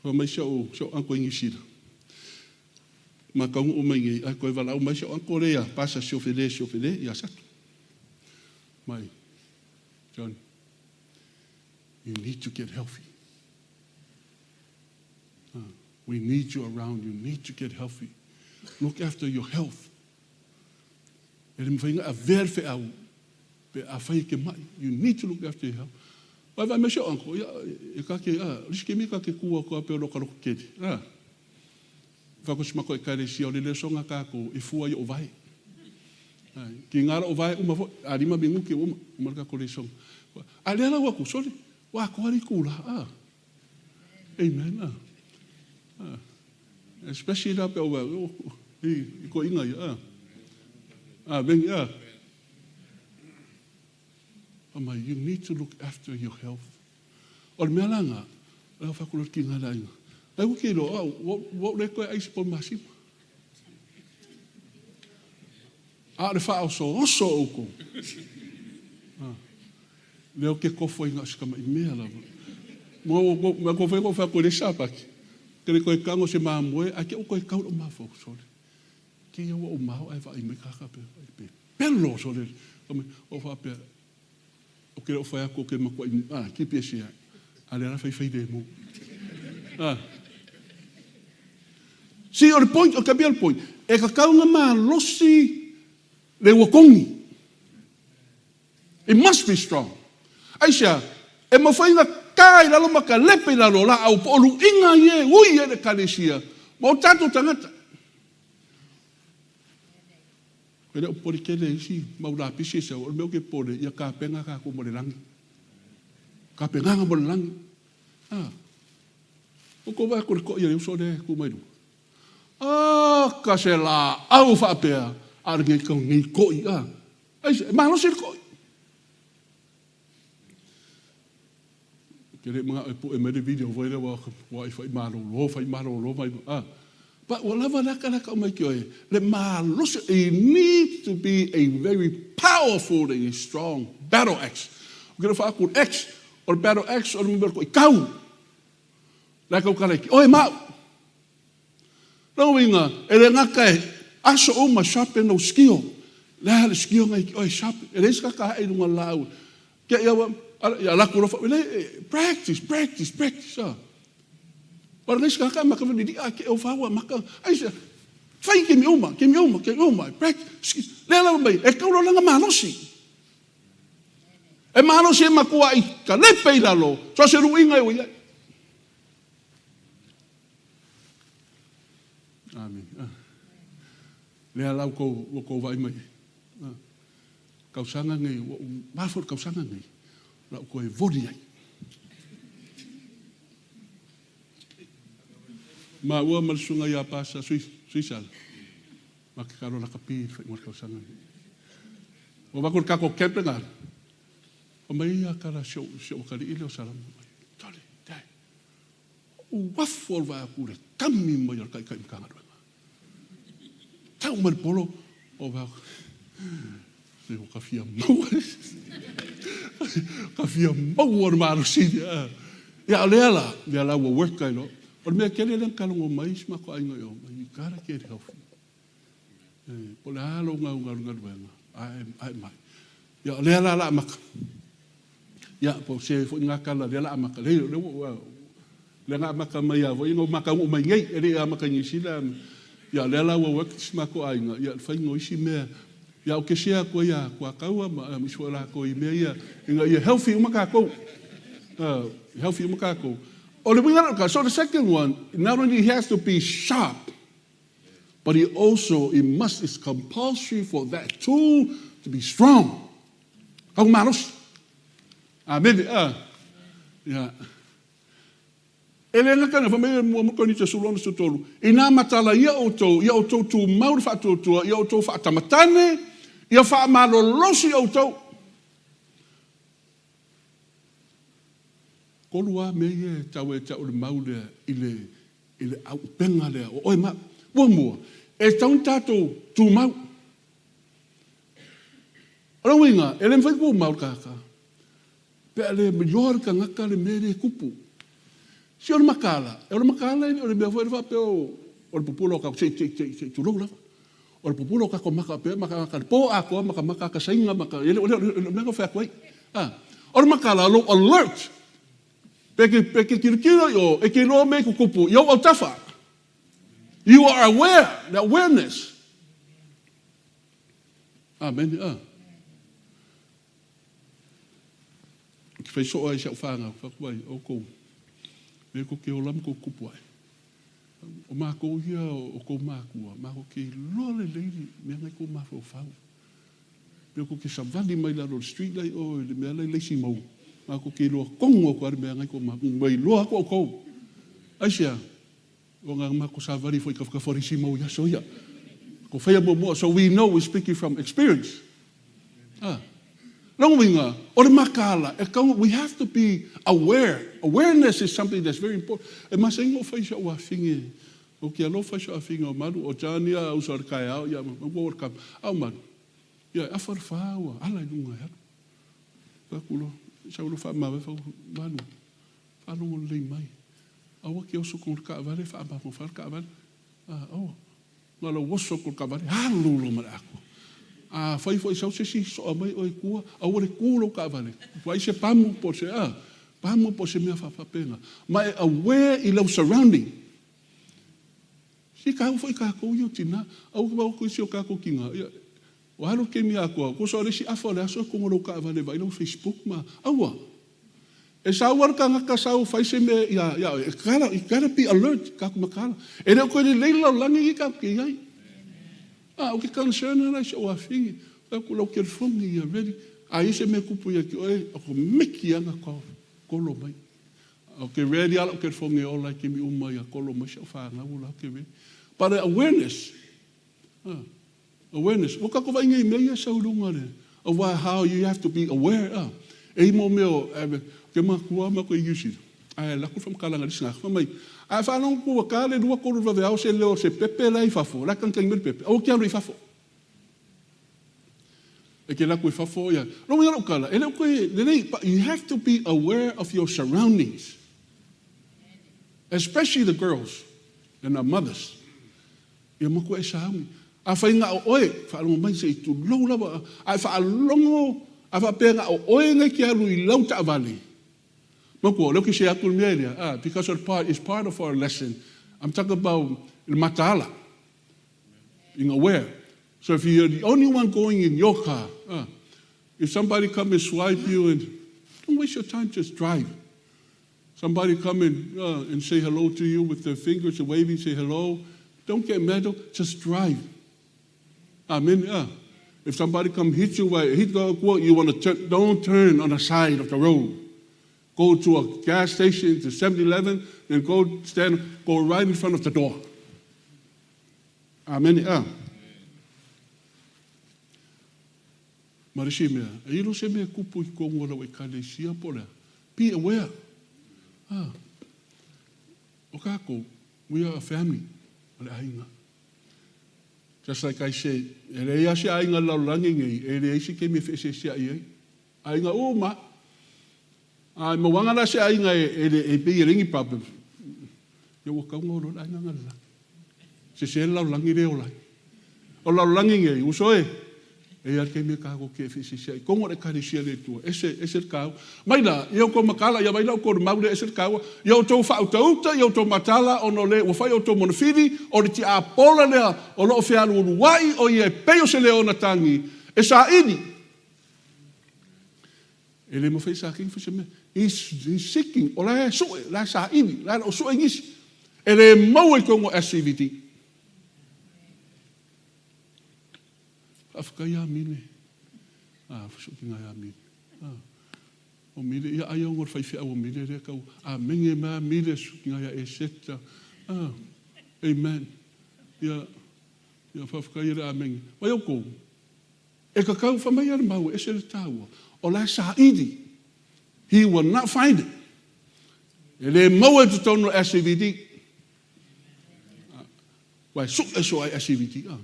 Fai mai si ou, si ou uncle i Niu Sila. Ma taunuu mai nei, ae toe valaau mai si ou uncle lea ia Pasa Siofele Siofele ia Satu. Mai, Johnny, you need to get healthy. We need you around. You need to get healthy. Look after your health. E le mawhai nga avea le wheau pe a whai ke mai. You need to look after your health. Vai vai me se uncle, ia, e ka ke, a, lisi ke mi ka ke kua kua pe o loka loko keri. A, whako si mako e kare si o le leo songa kākou e fua i o vai. Ai, ki ngā o vai uma foi, a lima minguki uma, uma le kākou le songa. A lea lau aku, sorry, wa koa li kula, a. Amen, a. A. Especially la pe o vai, i, i ko inga ia, a. A, vengi, a. Ama, you need to look after your health. O le mea la nga, lau whakulo ki ngā lainga. Lai ku ki lo, au, wa le koe aisi po masima. A o le faaosooso o oukou. A, lea ou te kofo i na o si tamaʻi mea lava. Mo, mo, mo, ko fai ko fa ko le sapaki. Ke le koe kango se mamoe, a ke o koe kau lo mafau, sole. Ke ia ua ou mao ae vaai mai kaka pe, pe pelo, sole. O faapea, Ou te le o fai atu ou te matuai, ah, keep your shit. A lea la fai fai lemu. Ah. See, o le point, o ke le point, e kakau nga malosi le ua kongi. It must be strong. Aisea, e mawhai nga ka i lalo ma ka lepe i lalo la au po o luinga i e ui e le kalesia ma o tatou tangata. E le o popole tele isi mau lapisi e sau, o le mea ou te popole, ia tapena tatou mo le lagi. Tapenaga mo le lagi. A. O kou vaai atu i le toʻi a le uso lea e tu mai luga. A, ka se laau faapea, a o lenei kau nei toʻi, a. Aisea? E malosi le toʻi. Ou te le manao e pue mai le video foi lea ua ua i fai malolo, fai malolo mai, a. But ua lava lea ka lea kau mai ki oe, le malosi, it needs to be a very powerful and a strong battle axe. O ke le whaaku axe, o le battle axe o le mea ko i kau. La kau kala ki oe mau. Lona uiga, e le gata e aso uma sharpen lou skill. Le a le skill ngai ki oe sharpen. E leai se kaka hae i luga o le laau. Kia ia ua, ia laku loa fa, le, practice, practice, practice. Ah. Ua leai se kaka e maka vili a ke o faua maka. Ai se, fai ke mi uma, ke mi uma, ke mi uma, practice. Le lava mai, e kau langa malosi. E malosi e makua i ka lepe i lalo, so se ruiga e ua iai. Amen. Ah. Lea la ua kou vaai mai. Ah. Kausaga nei, ua ou mafua i le kausaga nei, la ou toe voli ai. Maua ma le susuga ia Pasa Suisala, ma ke kalo lakapi i le faaiuga o le kausaga nei. Ua avatu le tatou camp lena. Fai mai ia tala si ou, si ou atalii lea o Salamo mai, Tole, dad, uafu au vaai atu i le kami mai o le taitai Matagaluega. Tau mai le polo, o vaai atu, se ua ta fia maua, ta fia maua le malosi lea. Ia, o lea la, lea la ua work ai loa. O le mea tele lea na talogo mai si matou aiga i o, you gotta get healthy. Po o le a lou galugaluega, ae mai. Ia, o lea la la amata. Ia, po o se foi ngā tala lea la amata. Lea, lea, ua, lea na amata mai a foi, no mataunuu mai nei, e le amata i Niu Sila. Ia, lea la ua work si matou aiga, ia, le faiga o isi mea. Ia, ou te share atu ai ia Tuataua ma isi foi o latou i mea ia, ina ia healthy uma tatou. Healthy uma tatou. O le uiga la o le so the second one, not only he has to be sharp, but he also, it must, it's compulsory for that tool to be strong. Kau malosi. Amene. Ia. E le gata ina fai mai e mua Korinito 16:13, Inā matala ia outou, ia outou tumau le faatuatua, ia outou faatamatane, ia faamalolosi outou. Tolu lava mea ia e tau ia te au le mau lea i le, i le auupega lea o oe ma au. Muamua, e tatau ona tatou tumau. O le uiga, e le mafai ona tumau le tagata pe a le iloa le tagata le mea lea e tupu. Si o le mataala, o le mataala e le o le mea foi lea faapea o le pupula o tatou, se i, se i tulou lava. O le pupula o tatou maka pea, maka le po atoa, maka maka ka saina, maka, e le o le mea na fai atu ai. O le mataala, o lou alert, pe ke, pe ke tilotilo i o, e te iloa mea i tutupu i ou autafa. You are aware, the awareness. Amen. Ou te fai soo ai i si au fanau, fai atu ai, outou, mea tou te ola ma tou tupu ae. O matou ia o tou matua, matou te iloa lelei le mea na i tou mafaufau. Mea tou te savali mai lalo o le street la i o i le mea la i Lacy Mou, matou te iloa tonu atu lava le mea na i tou mafaufau. Ua iloa atu outou. Aisea? Ona na matou savali foi i tafatafa o Lacy Mou i aso ia. Ko faia muamua, so we know we speaking from experience. Ah. Lona uiga, o le mataala, e tatau, we have to be aware. Awareness is something that's very important. E masani ona ou fai i si ou afine, ou te alofa i si ou afine o Malu, o John ia a uso i le taeao, ia, ma ua o le kama. A o Malu, ia, e afa le fa ua ala i luga e alu. Fai atu loa, sau loa faamavae, fai atu, Malu, faalogo lelei mai. Aua ke oso i le taavale, faamafafa le taavale. Ah, aua. Na o lou oso atu i le taavale, alu loa ma le atoa. Afai foi e sau se isi soa mai oe i tua, aua le tu lou taavale. Vaai se pamu po o se a, pamu po o se mea faapena. Ma e aware i lau surrounding. Se taua foi tatou ia o tina. Aua ke vaai atu isi o tatou tina, ia, ua alu le taimi atoa, tusa o le isi afa o le aso e togo lou taavale e vaai lau Facebook ma, aua. E sau lava le tagata sau fai se mea ia, ia oe, gotta, you gotta be alert, tatou mataala. E le o toe lelei le lalolagi lenei tatou te i ai. A, ou te concern lava i si ou afine, fai atu lau telefoni ia ready, a i ai se mea e tupu ia te oe, okomeki lava ona kolo mai. Ou te ready lava lau telefoni e ola i taimi uma ia kolo mai si au fanau o la ou te ready. But the awareness, Awareness. Ua tatou vaai nei i mea ia e sau i luga le aua how you have to be aware a. E i mo mea o ke matua ma koe i New Zealand. Ae alu atu le faamatalaga i le isi tagata, fai mai, a e faalogo atu ua ta le lua tolu i le vaveao se leo o se pepe la e i fafo, la e tagitagi mai le pepe, aua e te alu i fafo. E te alu atu i fafo ia. Lou uiga lou tala, e le o toe lelei, but you have to be aware of your surroundings. Especially the girls and our mothers. Ia matua e sauni. Afai na o oe, faalogo mai se i tulou lava, a e faalogo, a faapea na o oe nei te alu i lau taavale, matua, o lea ou te share atu le mea lea, ah, because of part, it's part of our lesson. I'm talking about le mataala, being aware. So if you're the only one going in your car, ah, if somebody come and swipe you and don't waste your time, just drive. Somebody come and, and say hello to you with their fingers and waving, say hello. Don't get mad, just drive. Amen. If somebody come hit you, hit the, you want to turn, don't turn on the side of the road. Go to a gas station, to 7-Eleven, and go stand, go right in front of the door. Amen. Ma le isi mea, e ilo se mea e tupu i totonu o lau Ekalesia po o le a, be aware. Ah, o tatou, we are a family, o le aiga. Just like I said, e leai lava se aiga i le lalolagi nei e leai se taimi e feeseeseai ai. Aiga uma. A e mauaga la se aiga e, e, e pei e leai ni problems, ia ua tatau ona o loa le aiga na lalolagi. Sese le lalolagi lea e ola ai. O le lalolagi nei, uso e, e i ai le taimi e tatou te feeseeseai. Tonu o le Ekalesia a le Atua, ese, ese le taua. Mai la, ia outou matala, ia vai la outou mau lea, ese le taua. Ia outou faautauta, ia outou matala, ona o le ua fai outou monofili, o le tiapola lea o lo o fealualuai, o ia e pei o se leona tagi, e saili. E le mafai e Satani fai se mea. He's, he's seeking, o la e sue, la e saili, la e sue nisi. E le maua i totonu o SCVD. Faafetai ia Mile. Ah, fesotinga ia Mile. Ah. O Mile, ia ai ona o le faifeau o Mile lea tau amene mai Mile sutinga ia Eseta. Ah. Amen. Ia, ia faafetai ia le amene. Mai outou, E kakau fa mai a le mau e ese le taua, o la e saili. He will not find it. E le maua i totonu o SCVD. Ua e sue so ai SCVD. Ah.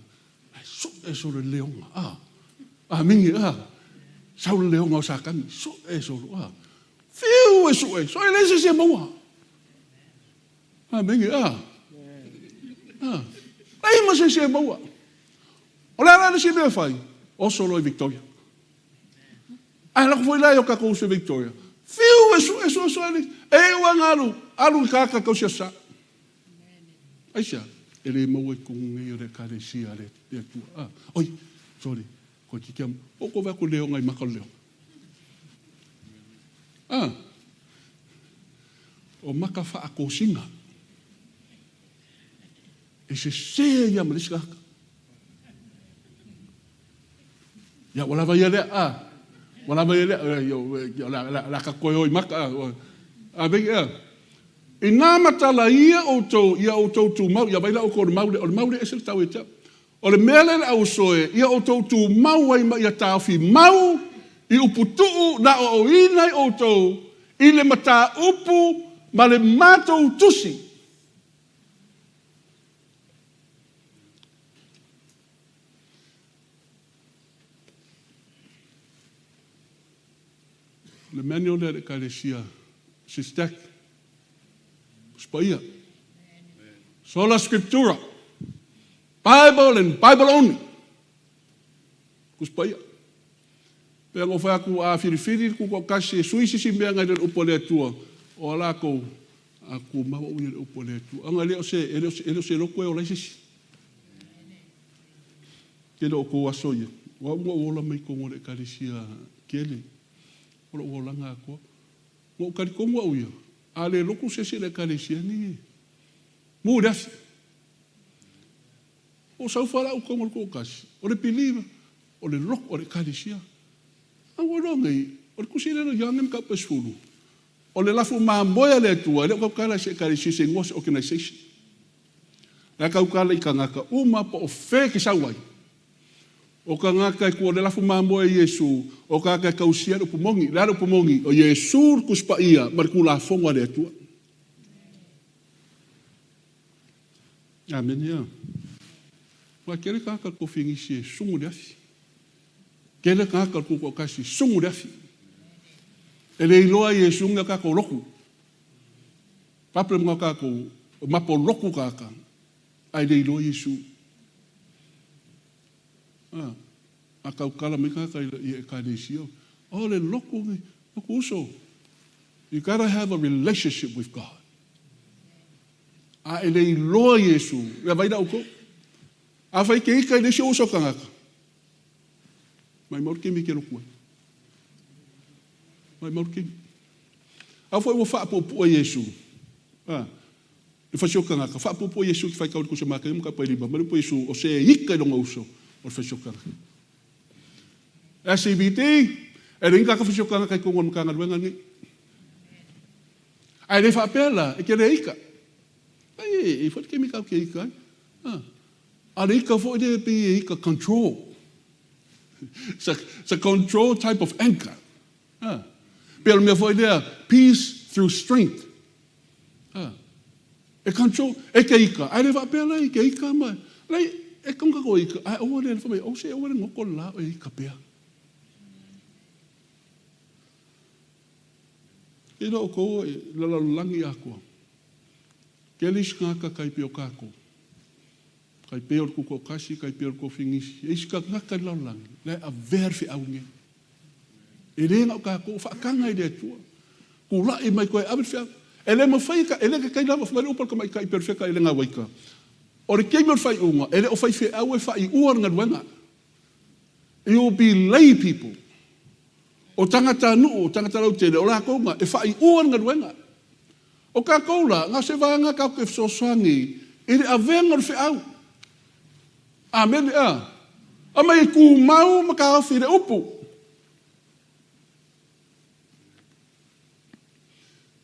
E sue so le leoga. Ah. Amini. Ah. Sau le leoga o Satani. Sue so. Ah. Fiu e sue. So e le se se maua. Amini. Ah. Ah. Ai ma se se maua. O le a la le isi mea e fai? Oso loa i Victoria. Ae lako foi la i o tatou uso i Victoria. Fiu e sue, sue, sue le. E iu lava alu, alu i kaka tausi aso Sa. Aisea? E le maua i totonu nei o le Ekalesia a le Atua. Ah, oi, sorry, koe ki kia, o ko wea ko leonga i maka o le leonga. Ah, o maka whaakosina. E sese ia ma le isi tagata. Ia, ua lava ia lea, a. Ua lava ia lea, o le a ka toe o i maka, a. A vei, a. Inā matala ia outou, ia outou tumau, ia vai la outou o le mau lea, o le mau lea e ese le tau ia te au. O le mea lea le auso e, ia outou tumau ai ma ia taofi mau i upu tuu na aoaoina ai outou i le mataupu ma le matou tusi. O le manual lea a le Ekalesia, Sistek, Tusi Paia. Sola Scriptura. Bible and Bible only. Tusi Paia. Pei ona ou fai atu, a filifili le tutoatasi e sui se isi mea nai lo le upu a le Atua, o a latou, a tumau au ia i le upu a le Atua. Ana e le o se, e le o se, e le o se loto e ola ai se isi. Tele o outou aso ia, o au na ou ola mai totonu o le Ekalesia tele, o lou olaga atoa. Na ou talitonu au ia, a le lotu se isi i le Ekalesia nei e mu i le afi. O sau faalaau totonu o le toatasi, o le piliva, o le lotu o le Ekalesia. A ua iloa nei, o le tusi lea o Ioane mataupu e 10, o le lafu mamoe a le Atua, e le o tautala i se Ekalesia, se igoa o se organization. La e tautala i tagata uma po o fea e te sau ai. O tagata e tua o le lafu mamoe a Iesu, o tagata e tausia le upu moni. O le a le upu moni? O Iesu le Tusi Paia ma le Tulafono a le Atua. Amene. A. Ua tele tagata o le tofi nisi e sugu i le afi. Tele tagata o le tutoatasi e sugu i le afi. E le iloa e Iesu ni a tatou lotu. Problem o tatou, mapo lotu tagata, ae le iloa Iesu. A, a tautala mai tagata i Ekalesia, oh le lotu, lotu uso. You gotta have a relationship with God. A e le iloa Iesu, ia vai la outou. Afai ke ika i le isi uso tagata, maimau le taimi e te lotu ai. Maimau le taimi. Au foi ua faapuupuu e Iesu, a, le fasi o tagata, faapuupuu e Iesu ki faitau le kusa makai ma ka lima, ma le upu Iesu, o se ika i longa uso, o le fasi o tagata. SCVD, e le ika ka fasi o tagata i tonu o le Matagaluega lenei. Ae le faapea la, e te le ika. Ai, e foi le taimi tatou te ika ai. A, a le ika foi lea e pei e ika control. It's a, it's a control type of anger. Ah. Pei o le mea foi lea, peace through strength. Ah. E control, e ke ika. Ai le faapea la i ke ika ma, lai, e konga ko ika. Ai aua le whamai, o se aua le ngoko la o e ika pea. I lo ko e la la langi akua. Ke lis ngaka kai pio kako. Kai peo le kuko kasi, kai peo le kofingisi. E isi ka ngaka i lalolagi, la e avea le feau nei. E le na o kākou, whaakanga i le Atua. Kula'i mai koe ave le feau. E le mawhai ka, e le ke kai lava, whai le upa le kamaʻi kai perfeka i le ngā waika. O le keimi o le whaiunga, e le o whai feau e whai ua le ngaluenga. You will be lay people. O tangata nu'u, o tangata lautele, o lākou nga, e whai ua le ngaluenga. O kākou la, ngā se vānga kākou ke fesoasoani i le aveanga o le feau. Amene, a. A mai e kūmau ma kāofi i le upu.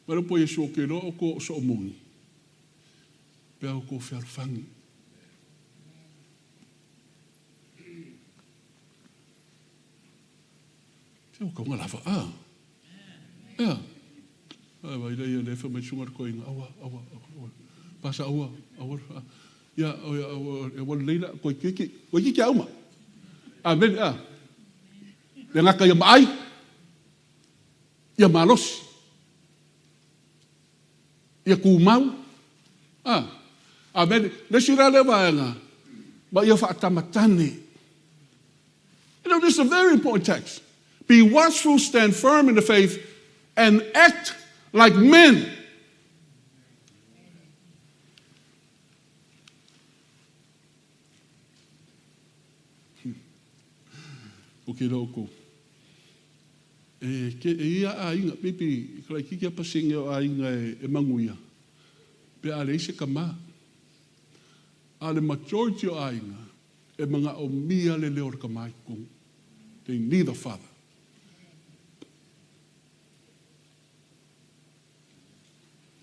Mai le upu a Iesu, O ke iloa oukou o soomoni, pe a oukou fealofani. Se ua kaunga lava, a. Ea. Ai vai lea ia le fa mai sunga le koinga, aua, aua, aua. Pasa aua, aua. Ia, aua, aua lei la, koi kiki, koi kiki a uma. Amen, a. Le ngaka ia maai, ia malosi, ia kumau. A. Amen. Le si la le vaega, ma ia faatamatane. You know, this is a very important text. Be watchful, stand firm in the faith, and act like men. O ke loko. E, ke, e ia aiga, maybe, ka laititi a pasenge o aiga e, e manuia, pe a leai se kama. A le majority o aiga, E manaʻomia le leo o le kama i totonu. They need a father.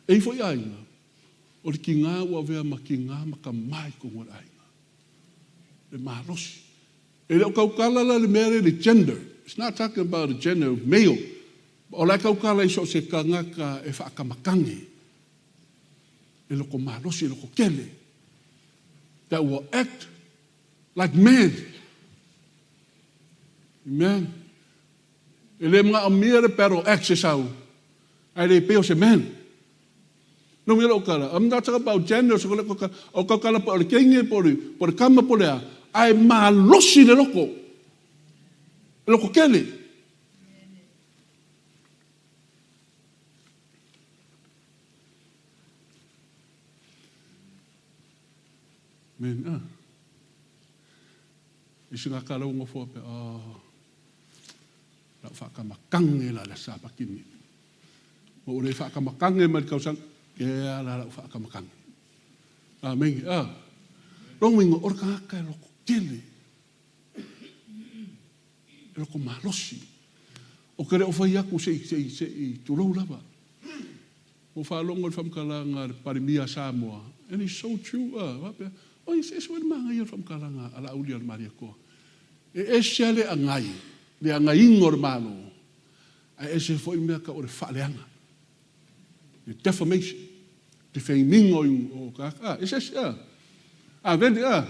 E ifo i aiga, o le kīgā ua avea ma kīgā ma kama i totonu o le aiga. Le malosi. E le o kaukala la le mea lea i le gender. It's not talking about the gender of male. O la e kaukala i so o se kagaka e whaakamakane. E loko malosi, e loko kele. That will act like men. Amen. E le manaʻomia le battle axe e sau, ae le pei o se man. No me lou kala, I'm not talking about gender, so ko ka, o ka kala po o le kenge, po le, po le kama, po le a, ae malosi le loko. Loko kele. Men, ah. I se ngaka lau ngofoa pe, ah. Lau whaakamakange la la sapakini. Ma ure whaakamakange mai kausang, ke a la lau whaakamakange. Amen. Ah. Rongo ingo, ora kangaka e loko kele. E loko malosi. O ke leo whai aku se i, se i, se i tulou lava. Ua faalogo i le faamatalaga a le Palemia a Samoa, and it's so true, a faapea, oi, e eseese foi le manaia o le faamatalaga a Laauli a le Malietoa. E ese lava le agai, le agaiga o le Malo, ae ese foi mea tau o le faaleaga, le defamation, defaming o, o tagata, a, eseese, a, a vele, a,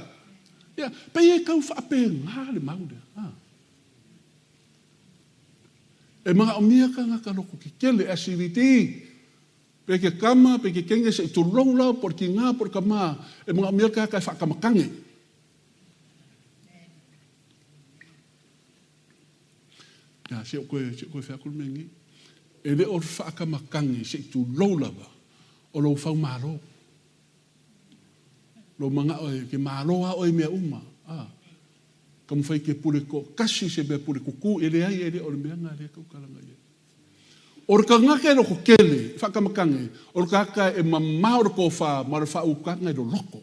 ia, pei e tau faapena le mau lea, a. E manaomia tagata loko kekele, SCVD, pe ke kama, pe ke kenge se i tulou lau, po le kingā, po le kamā, e manaomia le tagata e whaakamakane. Ia, se o koe, se o koe whea kuru me E le o whaakamakane se i tulou lava o lou whau malo. Lou manao e ke malo a oe mea uma. Ah. Taumafai ke pule toʻatasi se mea pule kukū e leai e le o le mea na lea tautalaga i ai. O le tagata e loko tele, e faakamakane, o le tagata e mamao le tofa ma le faautaga i loloko.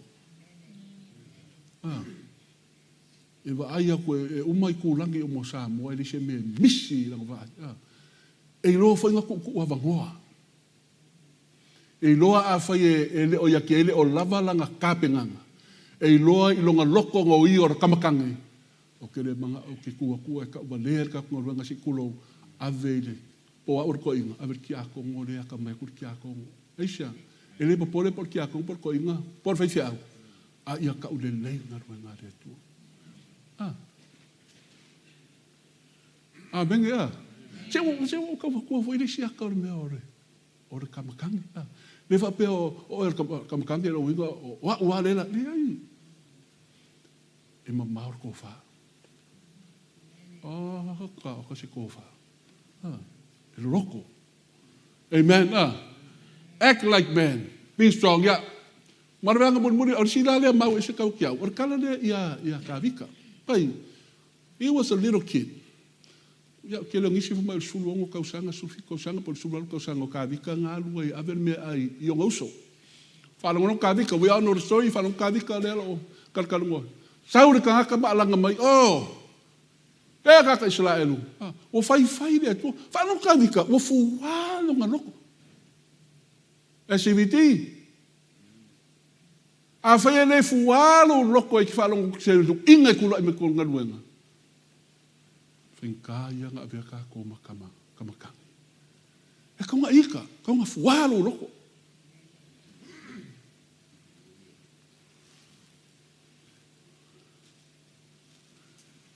Ah. E vaai aku e, e uma i kūlagi o mo Samoa e leai se mea e misi i lana vaai. Ah. E iloa foi na tuutuu avanoa. E iloa afai e le o ia ke le o lava lana tapenaga, e iloa i lona loto no ia o le kamakane. Ou te le manao ou te tu atu ae tauvalea le tatou galuega se i tulou, ave i le po au o le toeaina, ave i le tiakono lea e atamai atu le tiakono. Aisea? E le popole po o le tiakono po o le toeaina po o le faifeau, a ia taulelei le galuega a le Atua. A. Amene, a. Se ua, se ua ou tau avatua foi le isi ata o le mea o le, o le kamakani. A. Le faapea o oe o le kamakani, lona uiga o au lava lea. Leai. E mamao le tofa. Oh, ka o ka se tofa. Ah, e loloko. Amen. Ah. Act like man. Be strong. Yeah. Ma le veanga mulimuli, o le isi la lea mau ese kau ki au, o le kala lea ia, ia Kavika. Pai, he was a little kid. Ia, tele o nisi fai mai o le 16 tausaga, 17 tausaga po o le 18 tausaga o Kavika na alu ai e ave le meaai i ona uso. Faalogologo Kavika, we all know the story, faalogo Kavika lea o lo o kalakalanoa. Sau le tagata ma alaga mai, oh, e tagata Isaraelu, ua faifai le Atua. Faalogo Kavika, ua fuā lona loto. SCVT. Afai e le fuā lou loto e te faalogo se luiga e tulai mai i kou galuega, Faigata ia na avea tatou ma tama, tama tane. E kau na ika, kau na fuā lou loko.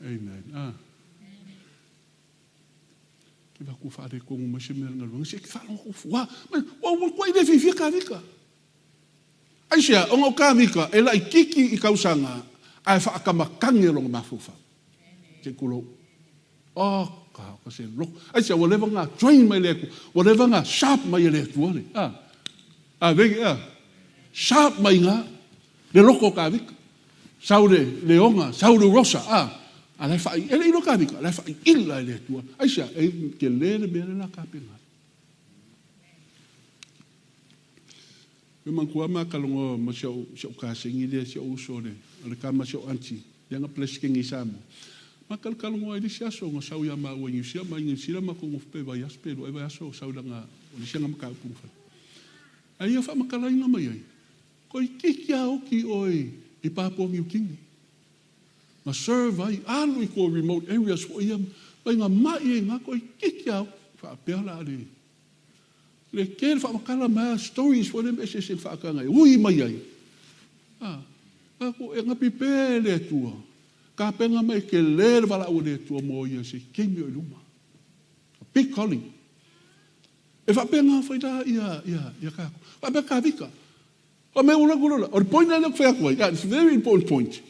Amen. Ah. Ke va ku whaare kongu mai se mea ngaluanga, se ki whaalogo ku fuā. Mai, ua ua kua i le fiafia ka vika. Aisea, ona o Kāvika e laititi i kausaga ae faakamakagi lona mafaufau. Se kulou. Oh, ka, ka se loko. Aisea, ua leva na train mai le Atua. Ua leva na sharp mai e le Atua le. A, a vege, a. Sharp mai ngā, le loko o Kāvika. Sau le leoga, sau le rosa, a. A la e whaai, e le ilo Kāvika, la e whaai ila e le Atua. Aisea, e te le le mea le la kāpenga. Me manatua ma kalogo ma si o'u si o'u kaseni lea si o'u uso le o le kama si o'u aunty lea na President i Samoa. Ma kalokalogo ai le isi aso na sau ia maua i Niu Sila mai Niu Sila matou nofo pe vaiaso pe lua ea vaiaso o sau lana o le isi ana mataupu na fai. Ae ia faamatalaina mai ai, Toeitiiti a oki oe i Papua Niu Kini. Na serve ai, alu i ko remote areas foi ia mai na mai ai na toeitiiti a oki. Faapea la le Le tele faamatala mai a stories foi lea ma eseese faataga e ui mai ai. A, a ko e gapi pea e le Atua. Tapena mai tele le valaau a le Atua mo ia se taimi o i luma. A big calling. E faapena foi la ia, ia, ia tatou. Faapea Kavika. Fai mai ua lola. O le point lea ou te fai atu ai, it's a very important point.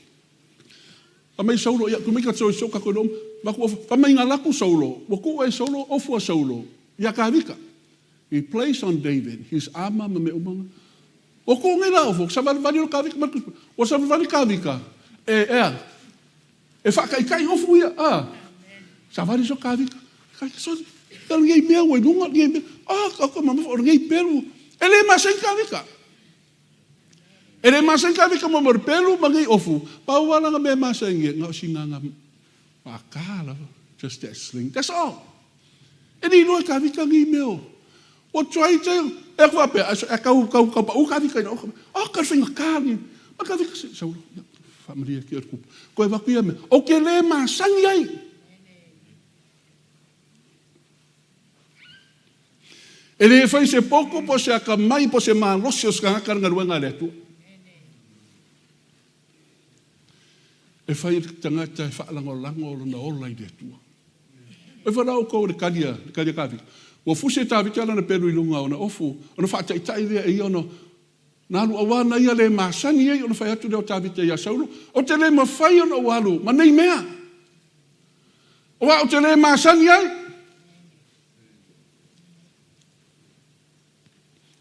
Fai mai Saulo, ia, tu mai ka so ka koe ma ku fai mai nga laku Saulo, ua ku ai Saulo, ofu a Saulo, ia Kavika. He placed on David his armor ma me umanga. O ku ngai la ofu, sa vali o Kavika ma o sa vali Kavika. E ea. E whakaikai ofu ia. Ah. Sa vali so Kavika. Kai so ka ngai mea ua i lunga ngai mea. Ah, ka ka mama o ngai pelu. E le masani Kavika. E le masani Kavika mo mo pelu ma ngai ofu. Pau wala nga mea masani nga o singa nga whakā lava. Just that sling. That's all. E ni loa Kavika ngai mea o. O try te e ku faapea e kau kau kau pau Kavika ina o. Oh, ka whainga kā ngai. Ma Kavika se saulo. Whaamaria ki o te kupu. Koe waku ia mea. O ke le masani ai. E le fai se poko po se akamai po se malosi o se tagata le galuega a le Atua. E fai le tagata e faalagolago lona ola i le Atua. E whanau oukou le kali a, le kali a Tavita. Ua fusi e Tavita lana pelu i luga ona ofu, ona faataitai lea e ia ona na alu auā na ia le masani ai ona fai atu lea o Tavita iā Saulo, Ou te le mafai ona ou alu ma nei mea. Aua ou te le masani ai.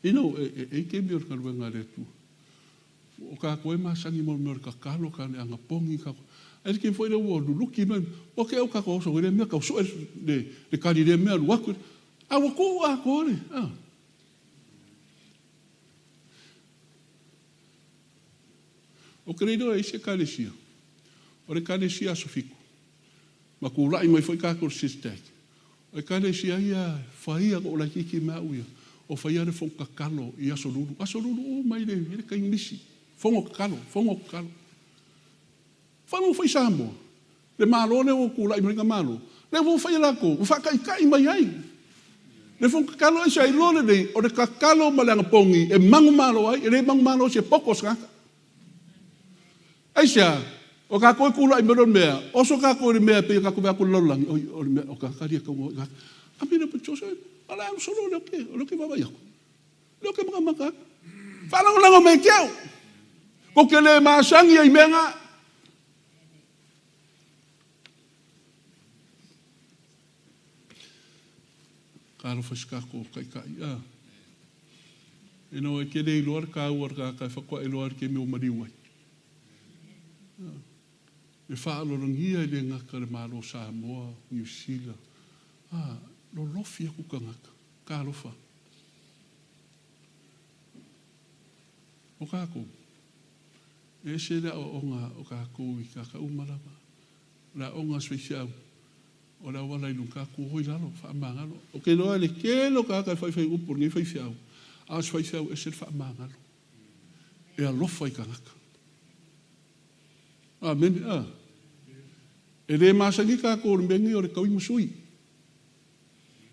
You know, e, e, e te mea o le galuega a le Atua. O kākou e masani mo le mea o le kakalo, ka le anapogi, ka... Ai le taimi foi lea ua luluki mai, ua ke au kākou oso i lea mea, kau sue le, le kali lea mea, alu atu. A ua tuu atoa le, a. O ke le iloa e isi ekalesia, o le ekalesia Aso Fitu, ma kulaʻi mai foi kākou i le SISTAC. O ekalesia ia e faia koʻu laitiiti me aʻu ia, o faia le fono tatalo i aso lulu. Aso lulu uma i le, i le taimi misi. Fono tatalo, fono tatalo. Whanau foi Samoa. Le Malo lea ua tulai mai le Malo, lea ua fai e latou, ua faataitai mai ai. Le fono tatalo aisea iloa lelei, o le tatalo ma le anapogi e manumalo ai, e le manumalo i se poto o se tagata. Aisea? O tatou e tulai mai loa le mea, oso tatou i le mea e pei o tatou vaai atu i le lalolagi, oi, o le mea, o tagata ia e tatau ona o i tagata. A mea e, o le a solo lea ou te vaavaai atu. Lea ou te matamata atu. Faalagolago mai ia te au. Tou te le masani ai i mea na. Talofa i si tatou taitai. A. Ina ua e te le iloa le taua o le tagata e faatoa e iloa i le taimi ua maliu ai. E faaaloalogia e le gata le Malo o Samoa, Niu Sila. A, lolofi atu tagata. Talofa. O tatou, e ese le aoaoga o tatou i tagata uma lava. O le aoga a si faifeau, o le auala i luga, tatou o i lalo, faamagalo. Ou te iloa le tele o tagata e faifai upu o lenei faifeau, a o si faifeau e ese le faamagalo. E alofa i tagata. Amene. A. E le masani tatou i le mea lenei o le taui ma sui.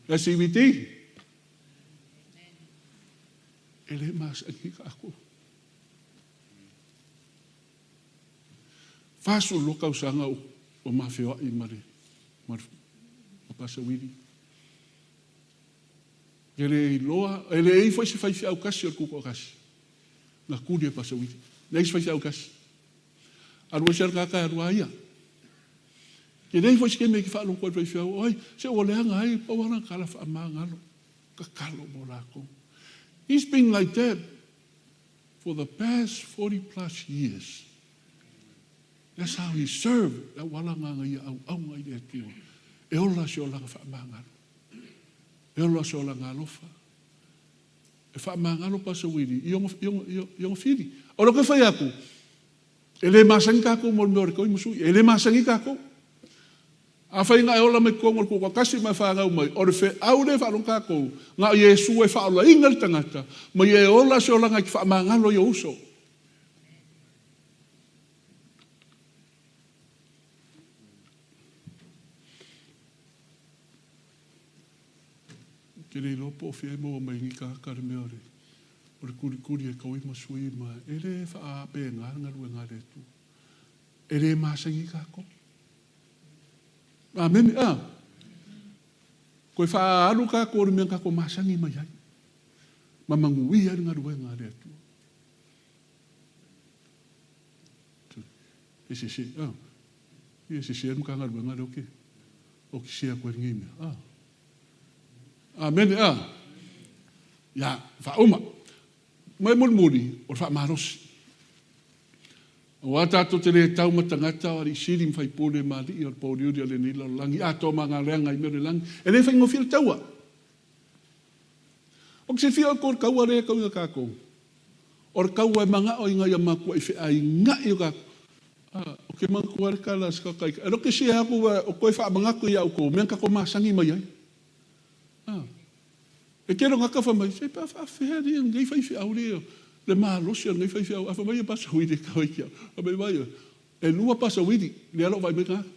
SCVT. E le masani tatou. 42 tausaga o ma feoai ma le ma le Pasa Wili. E le iloa, e leai foi se faifeau tasi o le Tutoatasi na tuli e Pasa Wili. Leai se faifeau tasi. Alu ese le tagata e alu a ia. E leai foi se taimi e te faalogo atu ai le faifeau, oi, se ua leaga ai, pau lava lana tala faamagalo, tatalo mo latou. He's been like that for the past 40 plus years. That's how he served. Le auala na na ia auauna i le Atua. E ola se olaga faamagalo. E ola se olaga alofa. E faamagalo Pasa Wili i ona fili. O le ke fai atu, e le masani tatou mo le mea o le taui ma sui. E le masani tatou. Afai na e ola mai totonu o le tutoatasi ma e fanau mai, o le feau lea e faalogo tatou, na o Iesu e faaolaina le tagata, ma ia e ola se olaga e te faamagalo i ou uso. Ou te le iloa po o fea e maua mai ai nei tagata le mea o le, o le kulikuli e taui ma sui ma e le faapena le galuega a le Atua. E le masani tatou. Amene. A. Toe faaalu tatou i le mea na tatou masani mai ai. Ma manuia ai le galuega a le Atua. E sese, a. E sese le Matagaluega lea ou te, ou te share atu ai lenei mea. A. Amene, a. Ia, faauma. Mai mulimuli, o le faamalosi. Aua tatou te le tau ma tagata o alii sili ma faipule ma alii o le pouliuli o lenei lalolagi atoa ma ana leaga i mea o le lagi. E le faigofie le taua. Ou te silafia outou le taua lea e tauina tatou. O le taua e manao ina ia matuai feainai o tatou. Ah, ou te manatua le tala a se tagata i... E le o ke atu o toe faamanatu ia outou mea na tatou masani mai ai. Ah. E tele o tagata fai mai, se pe a faafefea alii lenei faifeau le le malosi o lenei faifeau. A fai mai ia Pasa Wili e tau ai ki au. Fai mai, vai oe, e lua Pasa Wili, lea lo o vaai mai tagata.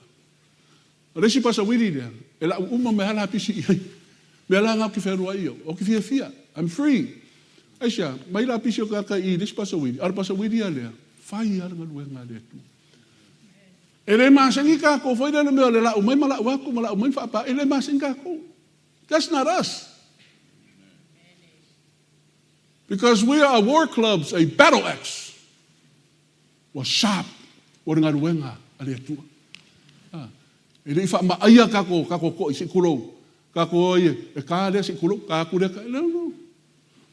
O le isi Pasa Wili lea, e lau uma mai lava lapisi i ai. Mea la na ou te fealuai ai, ou te fiafia, I'm free. Aisea, mai lapisi o tagata i le isi Pasa Wili, a o le Pasa Wili a lea, fai lava le galuega a le Atua. E le masani tatou foi lea le mea o le lau mai ma lau atu ma lau mai ma faapa, e le masani tatou. That's not us. Because we are war clubs, a battle axe. Ua sharp o le galuega a le Atua. Ah, e le i faamaaia kako kako ko'i se i tulou. Kako o ai e ka lea se i tulou, ka atu lea ka. No, no.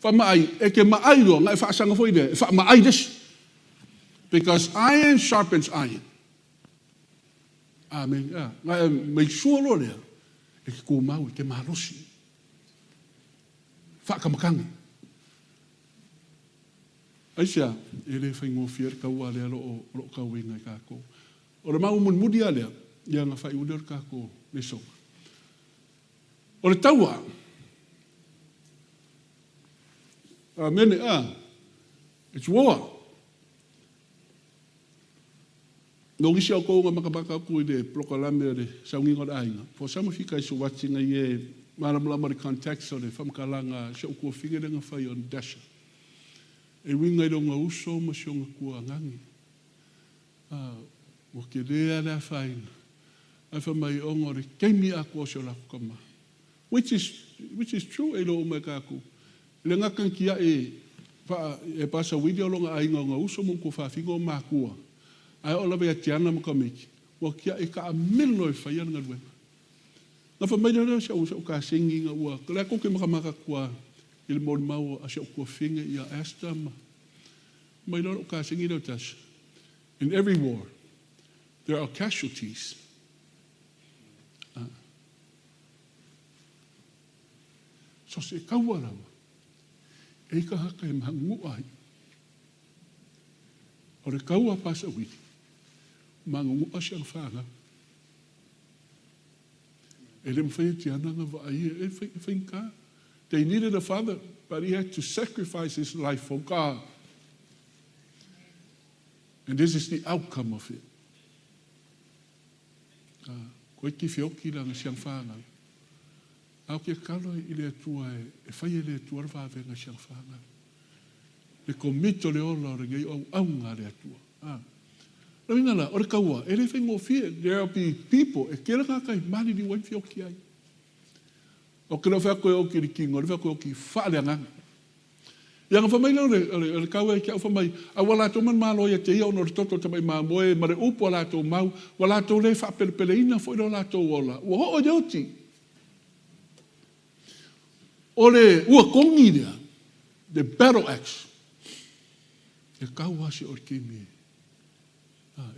Faamaai, e te maai loa, na e faasaga foi lea, e faamaai le isi. Because iron sharpens iron. Amen. Ah, na e maisua loa lea, e te tumau, e te malosi. Faakamakagi. Aisea? E le faigofie le taua lea o lo o tauina e tatou. O le mau mulimuli lava lea, ia ona faaiu lea o le tatou lesona. O le taua. Amene. A. It's war. No nisi o outou nga makamaka aku i le polokalame o le sauniga o le aiga, for some of you guys who watching nga ie malamalama le context o le faamatalaga a si ou tuafine lea na fai on Dasha. E uiga i lona uso ma si ona tuaagagi. A, ua tele lava le afaina. Ae fai mai ona o le taimi atoa o si o latou tama. Which is, which is true, e iloa uma e tatou. E le gata na tiai faa, e Pasa Willie o lona aiga ona uso ma ona tuafafine o matua, ae oo lava ia Tiana ma tamaiti, ua tiai taamilo e faia le galuega. Na fai mai lea o si au, si au kasegi ina ua, o lea tou te makamaka atu lava i le molimau a si ou tuafafine ia Esther ma, mai loa lou kasegi lea o Tasha. In every war, there are casualties. So se kaua lava, e i tagata e magu'u ai. O le kaua a Pasa Wili, magu'u si ana fanau. E le mafai e Tiana ona vaai e faigata. They needed a father, but he had to sacrifice his life for God. And this is the outcome of it. Koe ki feoki la nga siang whanau. A o ke kalo i le Atua e fai e le Atua le vavega i siang whanau. Le commit o le ola o le ngei au aunga a le Atua. Le uiga la, o le kaua, e le faigofie, there will be people e tele tagata e maliliu ai ma feoki ai. O ke le o fai atu e oki i le kino, o le fai atu e oki faaleagaga. Ia ona fai mai lea o le, o le, o le kaua ia ki a'u, fai mai, A ua latou manumalo ia te ia ona o le toto o le tamai mamoe ma le upu a latou mau, ua latou le faapelepeleina foi lo latou ola, ua oo i le oti. O le ua kogi lea, the battle axe, e kau lava si o le taimi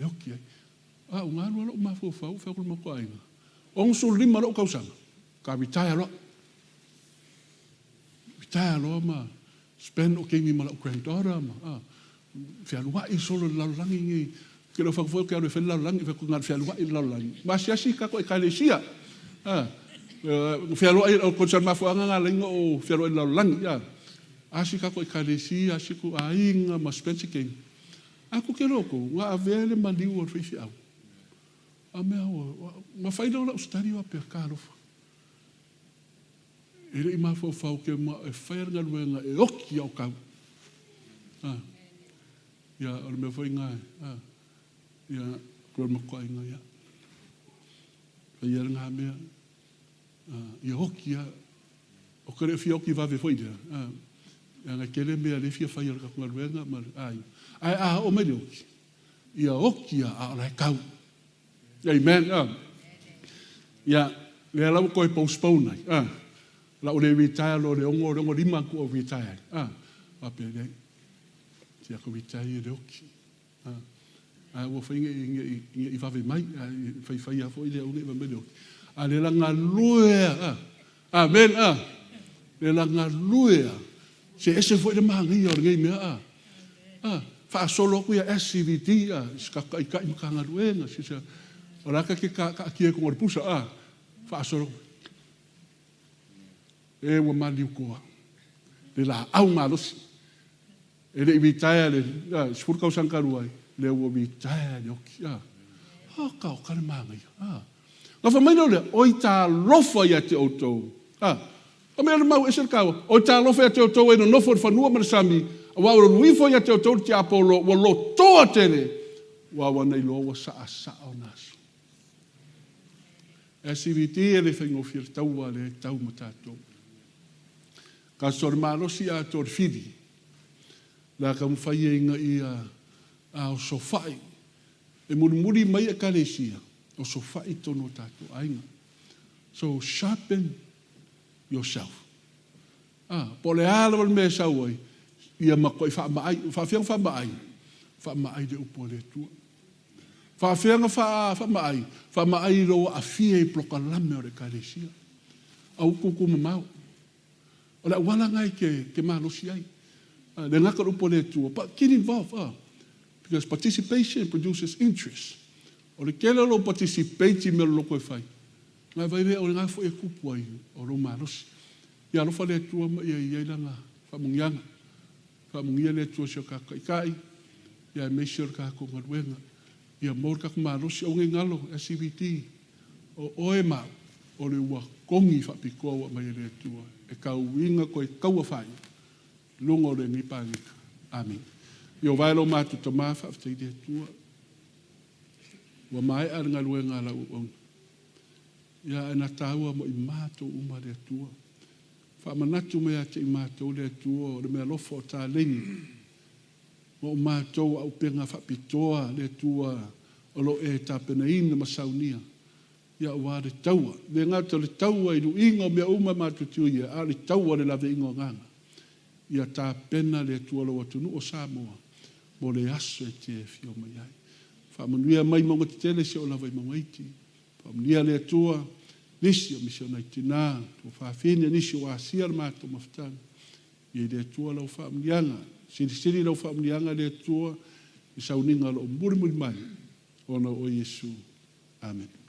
e oki ai. A ua galu lava lou mafaufau, fai atu i le matou aiga, 65 lou tausaga, ka retire loa. Retire loa ma spend o taimi ma lau granddaughter ma a fealuai solo i le lalolagi nei. Ou te le o fai atu foi ou te alu e fai le lalolagi, fai atu na o le fealuai i le lalolagi. Ma asiasi tatou ekalesia. A fealuai, o le mafuaaga na ala ai ona ou fealuai i le lalolagi. A asi tatou ekalesia, asi kou aiga ma spend se taimi. A tou te iloa outou, na avea le maliu o le faifeau. A mea ua, na fai lea o lau study faapea, talofa. E le i mafaufau ke ma e fai le galuega e oki au kau. Ah. Ia, o le mea foi ngā, ah. Ia, kua makuainga ia. Fai ia ngā mea. Ah, ia oki ia. O ka le fia oki vave foi lea. Ah. Ia nga tele mea le fia fai o le kaku galuega ma le ai. Ai a o mai le oki. Ia oki ia a o la e kau. Amen. Ah. Ia, lea la ua toe postpone ai. Ah. La ua le retire loa le ono, le 65 atu au retire ai. Ah. Faapea leai. Tia ka retire ia le oki. Ah. Ae ua fai nei, nei, nei vave mai. Fai fai lava foi lea aua ne i vave mai le oki. A le la galue a. Ah. Amen. Ah. Le la galue a. Se ese foi le manaia o lenei mea a. A, faasolo atu ia SCVD a, i se taitai Matagaluega, se se, o le a ta te taatia i luga o le pusa a, faasolo. E ua maliu toa le laau malosi. E le i retire le 10 tausaga talu ai, lea ua retire le oki. A, a, o ka le manaia. A, na fai mai lea o lea, oi talofa ia te outou. A, O mea le mau ese le taua. Oi talofa ia te outou e nonofo i le fanua ma le sami, aua ua alu ifo ia te outou le tiapolo, ua lotoa tele, aua ua na iloa ua saasaa ona aso. SCVD e le faigofie le taua lea e tau ma tatou. Kasi o le malosi atoa o le fili, le a taumafai ai ina ia osofai, e mulimuli mai Ekalesia, osofai i totonu o tatou aiga. So sharpen yourself. A, po o le a lava le mea e sau ai, ia matuai faamaai. Faafefea ona faamaai? Faamaai le upu a le Atua. Faafefea ona faamaai? Faamaai i lou aafia i polokalame o le Ekalesia. Aua tuutuu mamao. O le auala lena e te malosi ai. Le gata o le upu a le Atua, but get involved. Because participation produces interest. O le tele o lou participate i mea loloko e fai, Ngai vai lea o lena foi e tupu ai o lou malosi. Ia alofa le Atua ma ia i ai lana faamanuiaga. Faamanuia le Atua i si o tatou Taitai, ia aemaise o le tatou galuega. Ia maua le tatou malosi, aua ne i galo, SCVT, o oe ma au, o le ua togi faapitoa ua aumai e le Atua e tauina toe taua faia i luga o lenei paneta. Amene. Ieova e lo matou Tama, faafetai i le Atua. Ua maea le galuega a lau auauna. Ia ae na taua mo i matou uma le Atua. Faamanatu mai ia te i matou le Atua o le meaalofa o taleni mo matou auupega faapitoa le Atua o lo o e tapenaina ma saunia ia aua le taua. E le gata o le taua i luiga o mea uma matou te ui ai, a o le taua o le laveaiga o agaga. Ia tapena le Atua lou atunuu o Samoa mo le aso e te afio mai ai. Faamanuia mai mauga tetele seia oo lava i mauga iti. Faamanuia le Atua nisi o misionai tina, tuafafine, nisi ua asia le matou mafutaga. Ia i le Atua lau faamanuiaga. Silisili lau faamanuiaga le Atua i sauniga o lo o mulimuli mai ona o Iesu. Amene.